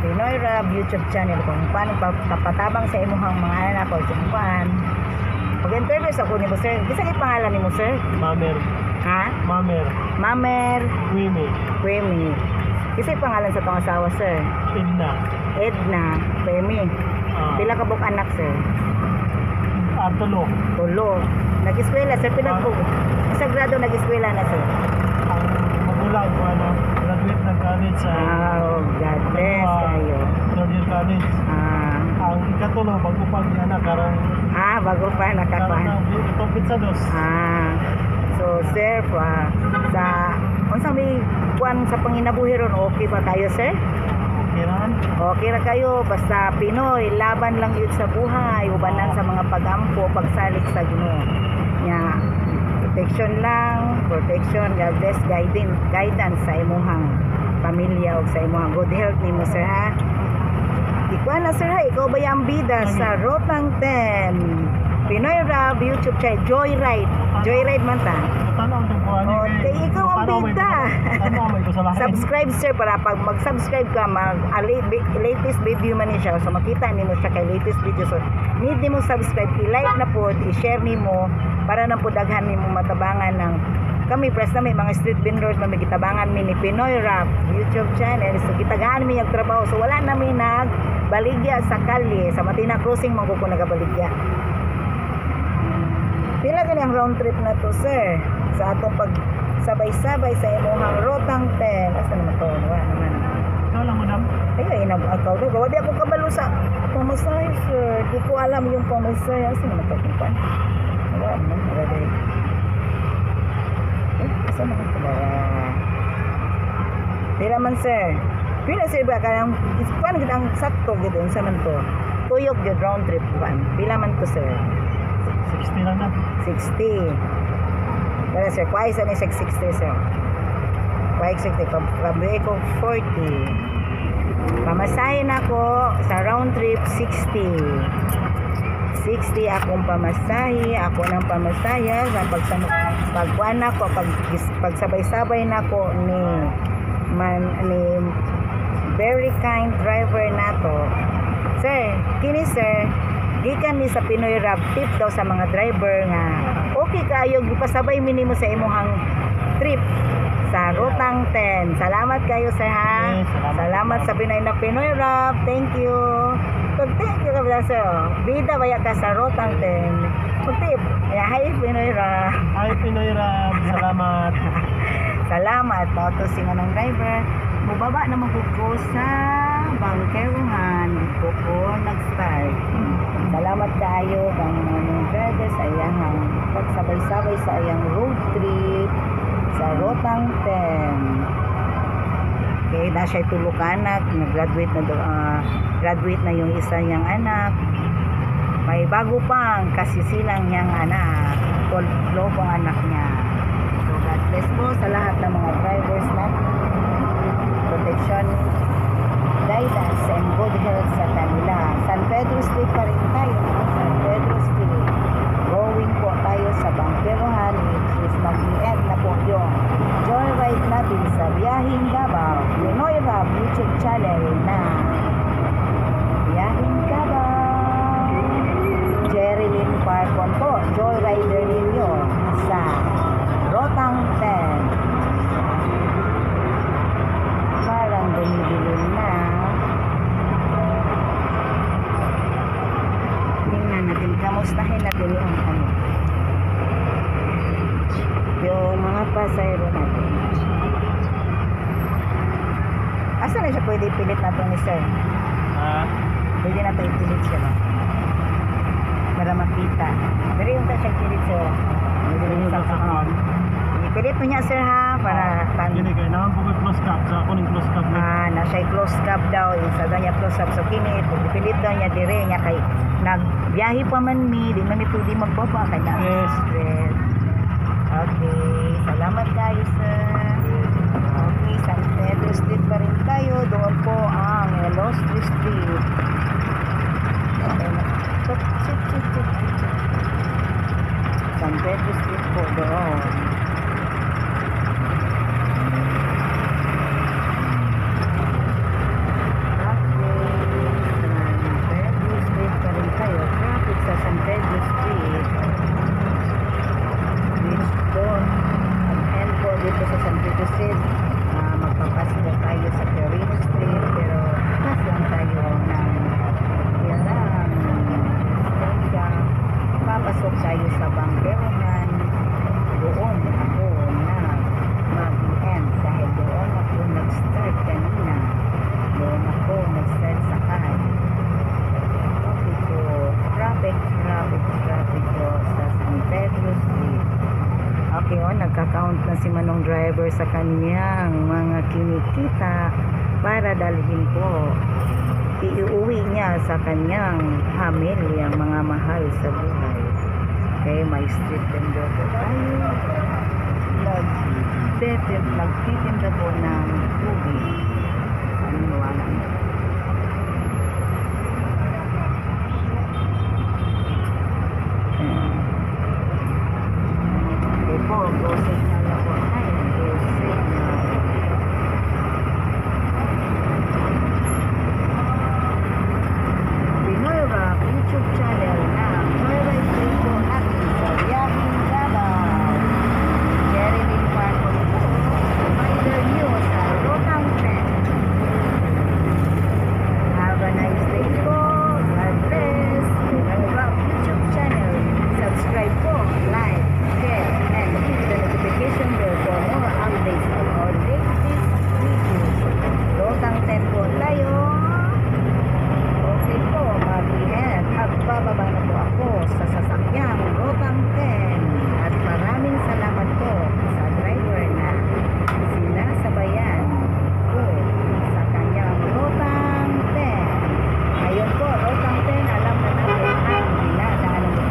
Pinoy Rab YouTube channel kung paano papatabang sa imuhang mga anak o sumpuan. Pag-interview sa ko ni mo sir, bisa kay pangalan ni mo sir? Mamer. Ha? Mamer. Mamer Wimi. Kwemi. Bisa pangalan sa tong asawa sir? Edna. Edna Kwemi. Pila ka buk anak sir? Tulo. Tulo. Nag-eskwela sir, pinagpug. Sa grado nag-eskwela na sir? Ang magulang ko graduate ng college sa God bless kayo. third year college. Ang ikatulo, bago pang anak, karang Bago pa nakakuan. itong sa dos. So sir, sa unsa may kuan sa panginabuhi ron, okay ba tayo sir? Kiran. Okay ra kayo, basta Pinoy, laban lang yun sa buhay, ubanan sa mga pagampo, pagsalik sa Ginoo. Nya, protection lang, protection, God bless, guidance sa imuhang pamilya o sa imuhang good health nimo sir ha. Ikuan na sir ha, ikaw ba yung bida sa Rotang 10 Pinoy Rab YouTube channel, Joyride man ta. Tanaw itong kuhan. Ikaw ang bida. Tanaw mo ito sa lahat. Subscribe sir, para pag mag-subscribe ka, latest video man niya siya, so makita nimo siya kay latest video. So need nimo subscribe, i-like na po, i-share nimo para na po daghan nimo matabangan ng kami press na may mga street vendors na may gitabangan mi ni Pinoy Rap YouTube channel. So gitagaan mi yung trabaho, so wala na mi nagbaligya sa kalye, sa Matina Crossing man ko nagabaligya. Pila gani ang round trip na to sir sa atong pag sabay-sabay sa imong Rotang 10. Asa naman to? Wala naman. Ikaw lang mo dam. Ayun, inag-agaw do. Wala ako kabalo sa pamasahe sir. Di ko alam yung pamasahe. Asa naman to? Wala naman. Wala dahil. Asa naman to? Pila man sir. Pila sir ba? Kaya paano kita ang sakto gito? Asa man to? Tuyok yun round trip. Pila man to sir? 60 lang na. 60. Pero sir, kuha isa ni 60 sir. Kuha 60. Pabili ko 40. Pamasahin ako sa round trip 60. 60 akong pamasahe. Ako ng pamasaya. Pagkuhan ako, pagsabay-sabay na ko ni very kind driver na to. Sir, kini sir, gikan ni sa Pinoy Rab tip daw sa mga driver nga okay kayo gipasabay minimo sa imuhang trip sa Rotang 10. Salamat kayo sir ha. Yes, salamat sa Pinoy Rab. Thank you. Thank you ka sir. Bida baya ka sa Rotang 10. Pag-tip. Hi Pinoy Rab. Hi Pinoy Rab. Salamat. Salamat. Pautosin nga ng driver. Mubaba na magkuko sa bangkeruhan. Kuko nag-start. Salamat kayo kang mga driver sa iyang pagsabay-sabay sa iyang road trip sa Rotang 10. Okay, na siya tulog anak, graduate na yung isa niyang anak. May bago pang kasisilang niyang anak, lobong anak niya. So God bless po sa lahat ng mga drivers natin. Protection, guidance, and good health sa kanila. San Pedro Street pa rin tayo. San Pedro Street. Going po tayo sa Bangkeruhan, which is mag-end na po yung joyride natin sa Biyahing Davao. Pinoy Rab YouTube channel na Biyahing Davao. Jerilyn Parkon po, joyrider ninyo sa Rotang 10. Parang dumidilim na. Tingnan natin, kamustahin natin yung mga pasayro natin. Asa na siya pwede ipilit natin ni sir? Pwede na ito ipilit siya para makita. Pero yung siya ipilit sir. Ipilit mo niya sir ha para Gini kayo naman po close cap. Sa ako ng close cap. na siya close cap daw. Isa daw niya close up. So kini, ipilit daw niya dire niya kay nagbiyahe pa man mi. Di man ito di magbaba. Kaya Yes. stress. Okay. Salamat kayo sir. Okay. San Pedro Street pa rin tayo. Doon po ang Elostri Street. San Pedro Street po doon. Nagka-count na si Manong Driver sa kanyang mga kinikita para dalhin po. Iuwi niya sa kanyang pamilyang mga mahal sa buhay. Okay, may street vendor po tayo. Nagtitinda po ng tubig. Ano wala na. Okay po, process na lang po tayo. Process na. Pinoy Rock YouTube channel na Joyride Trip po natin sa Yahing Davao. Jerilyn Parko po. Reminder nyo sa Rotang Trend. Have a nice day po. God bless. Pinoy Rock YouTube channel. Subscribe po, like, share, and hit the notification bell for more updates of our latest videos. Rotang Trend po tayo. Okay po, mag-ihen. Magbababa na po ako sa sasakyang Rotang 10. At maraming salamat po sa driver na sinasabayan po sa kanyang Rotang 10. Ngayon po, Rotang 10, alam na natin ang dinadaanan ko.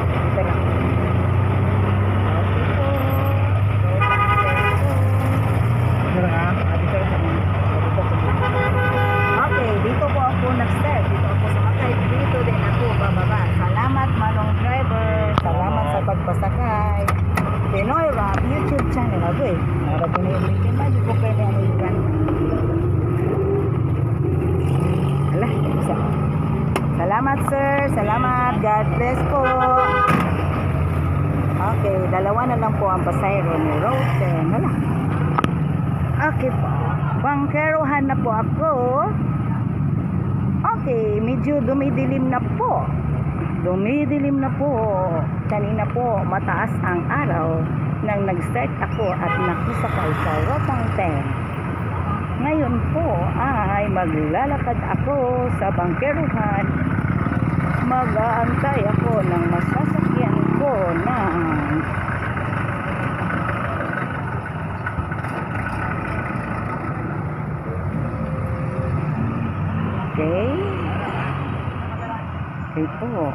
Dito lang. Okay po, Rotang 10 po. Meron ka? Dito lang sa mga. Okay, dito po ako nag-step. Dito ako sumakay. Dito din ako bababa. Salamat Manong Driver. Salamat sa pagpasakay. Pinoy Rock YouTube channel. Agoy, para po na yung lagi ko pwede ang ikan. Alah, isa. Salamat sir. Salamat. God bless po. Okay, dalawa na lang po ang pasayro ni Roten. Hala. Okay po. Bangkerohan na po ako. Okay, medyo dumidilim na po. Dumidilim na po. Kanina po, mataas ang araw nang nag-start ako at nakisakay sa Rotang 10. Ngayon po ay maglalakad ako sa bangkerohan. Mag-aantay ako ng masasakyan ko ng okay. Okay po.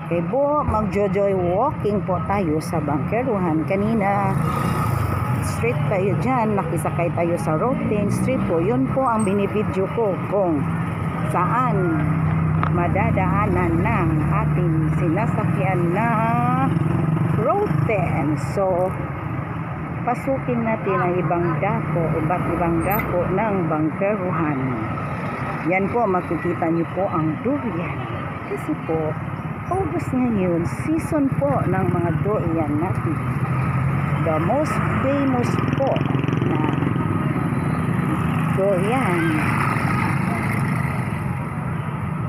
Okay po, mag-jojoy walking po tayo sa bangkeruhan. Kanina, straight tayo dyan. Nakisakay tayo sa Roten Street po. Yun po ang binibidyo ko kung saan madadaanan ng ating sinasakyan na Roten. So, pasukin natin ang iba't ibang dako ng bangkeruhan. Yan po, makikita niyo po ang durian. Kasi po, August ngayon, season po ng mga durian natin. The most famous po na durian.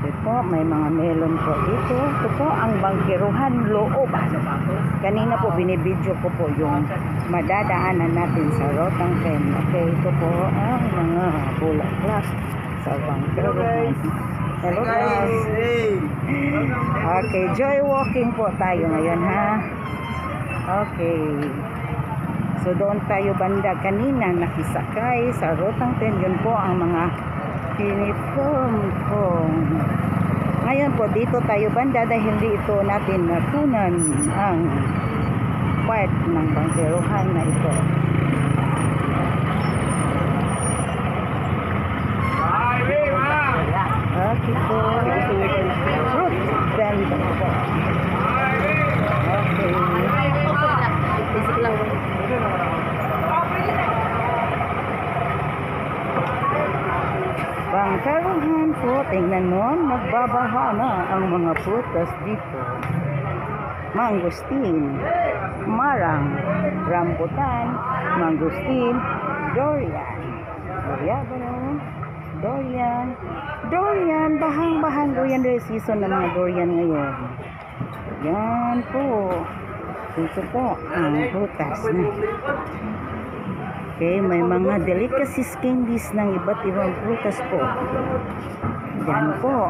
Ito po, may mga melon po dito. Ito po ang bangkeruhan loob. Kanina po, binibidyo ko po yung madadaanan natin sa Rotang 10. Okay, ito po ang mga bulaklak sa bangkeruhan. Hello guys. Okay, joy walking po tayo ngayon ha. Okay. So doon tayo banda kanina nakisakay sa Rotang 10. Yun po ang mga uniform ko. Ngayon po dito tayo banda dahil dito natin natunan ang part ng bangkeruhan na ito. Okay po. Fruit vendor po. Okay. Bangkeruhan po. Tingnan mo, nagbabaha na ang mga prutas dito. Mangustin, marang, rambutan, mangustin, durian. Durian, bahang durian dahil season ng mga durian ngayon. Yan po. Ito po ang prutas na. Okay, may mga delicacies candies ng iba't ibang prutas po. Yan po.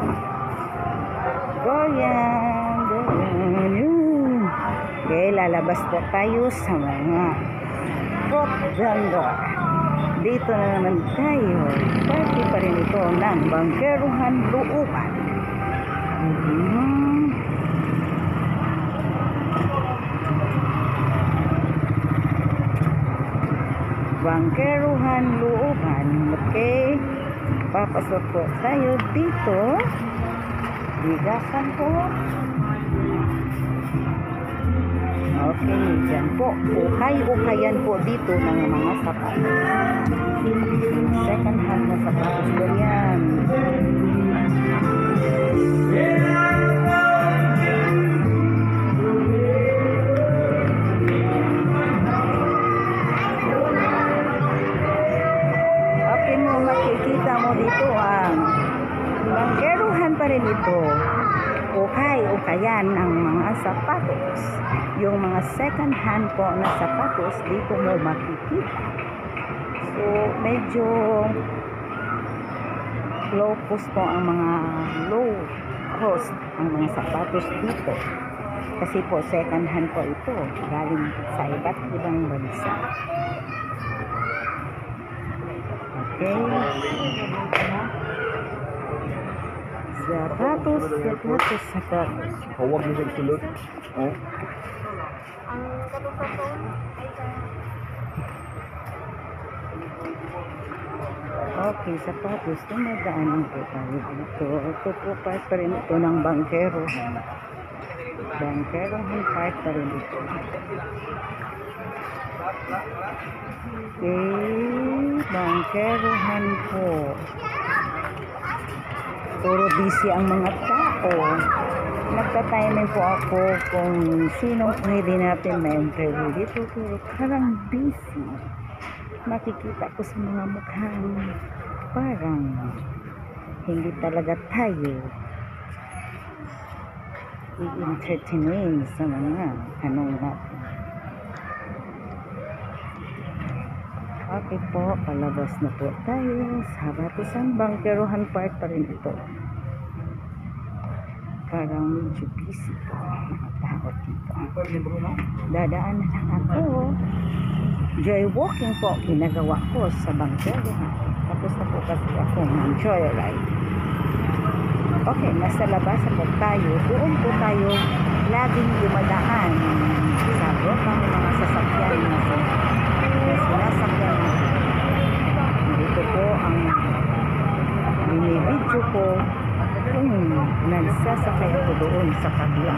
Durian. Okay, lalabas po tayo sa mga food vendor. Dito na naman tayo. Party pa rin ito ng Bangkeruhan Luupan. Bangkeruhan Luupan. Okay, papasok po tayo dito. Bigasan po. Okay, dyan po. Ukay-ukayan po dito ng mga sapatos. Second hand na sapatos po yan. Okay mo, makikita mo dito ang Bangkeruhan pa rin ito. Ukay-ukayan ang mga sapatos. Yung mga second hand po na sapatos dito mo makikita. So medyo low cost po ang mga sapatos dito. Kasi po second hand po ito. Galing sa iba't ibang bansa. Okay. Sapatos. Huwag mo siyang sulot. Oh. Ang katong-katong ay Okay, sapatos. Tumadaanan po tayo dito. Ito po part pa rin ito ng Bangkeruhan. Bangkeruhan part pa rin ito. Okay, Bangkeruhan po. Puro busy ang mga tao. Nagta-timing po ako kung sinong pwede natin ma-interview dito. Pero parang busy. Makikita ko sa mga mukhang parang hindi talaga tayo i-entertain sa mga anong natin. Okay po, palabas na po tayo. Sabatusan, Bangkeruhan part pa rin ito. Parang medyo busy po mga tao dito. Dadaan na lang ako. Joy-walking po ginagawa ko sa Bangkeruhan. Tapos na po kasi ako ng joyride. Okay, nasa labas po tayo. Doon po tayo laging dumadaan sa rotang mga sasakyan na sinasakyan natin. Dito po ang binibidyo ko kung nagsasakay ako doon sa kabila.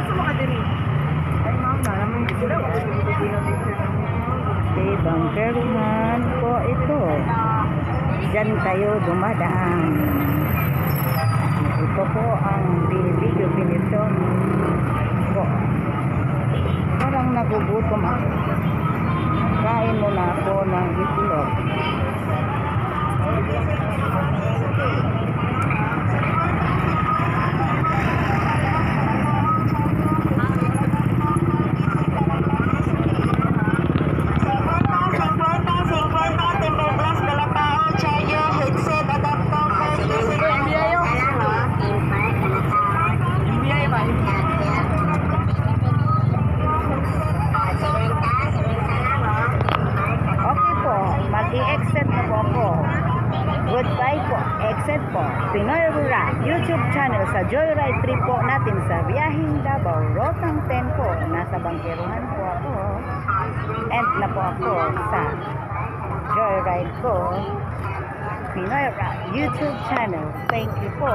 Okay, Bangkeruhan po ito. Diyan tayo dumadaan. Ito po ang binibidyo ko. Parang nagugutom ako. Kain muna ako ng itlog. I-exit na po ako. Goodbye po. Exit po. Pinoy Rural YouTube channel sa Joyride trip po natin sa biyaheng Davao. Rotang 10 po. Nasa Bangkeruhan po ako. End na po ako sa Joyride ko. Pinoy Rural YouTube channel. Thank you po.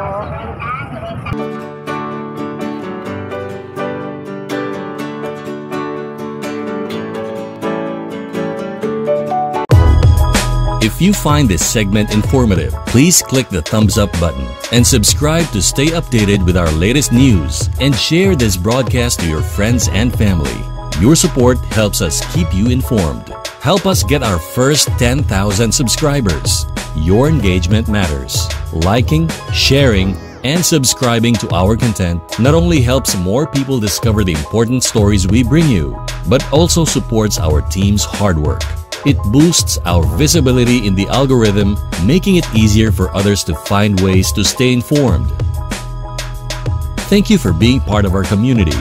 If you find this segment informative, please click the thumbs up button and subscribe to stay updated with our latest news and share this broadcast to your friends and family. Your support helps us keep you informed. Help us get our first 10,000 subscribers. Your engagement matters. Liking, sharing, and subscribing to our content not only helps more people discover the important stories we bring you, but also supports our team's hard work. It boosts our visibility in the algorithm, making it easier for others to find ways to stay informed. Thank you for being part of our community.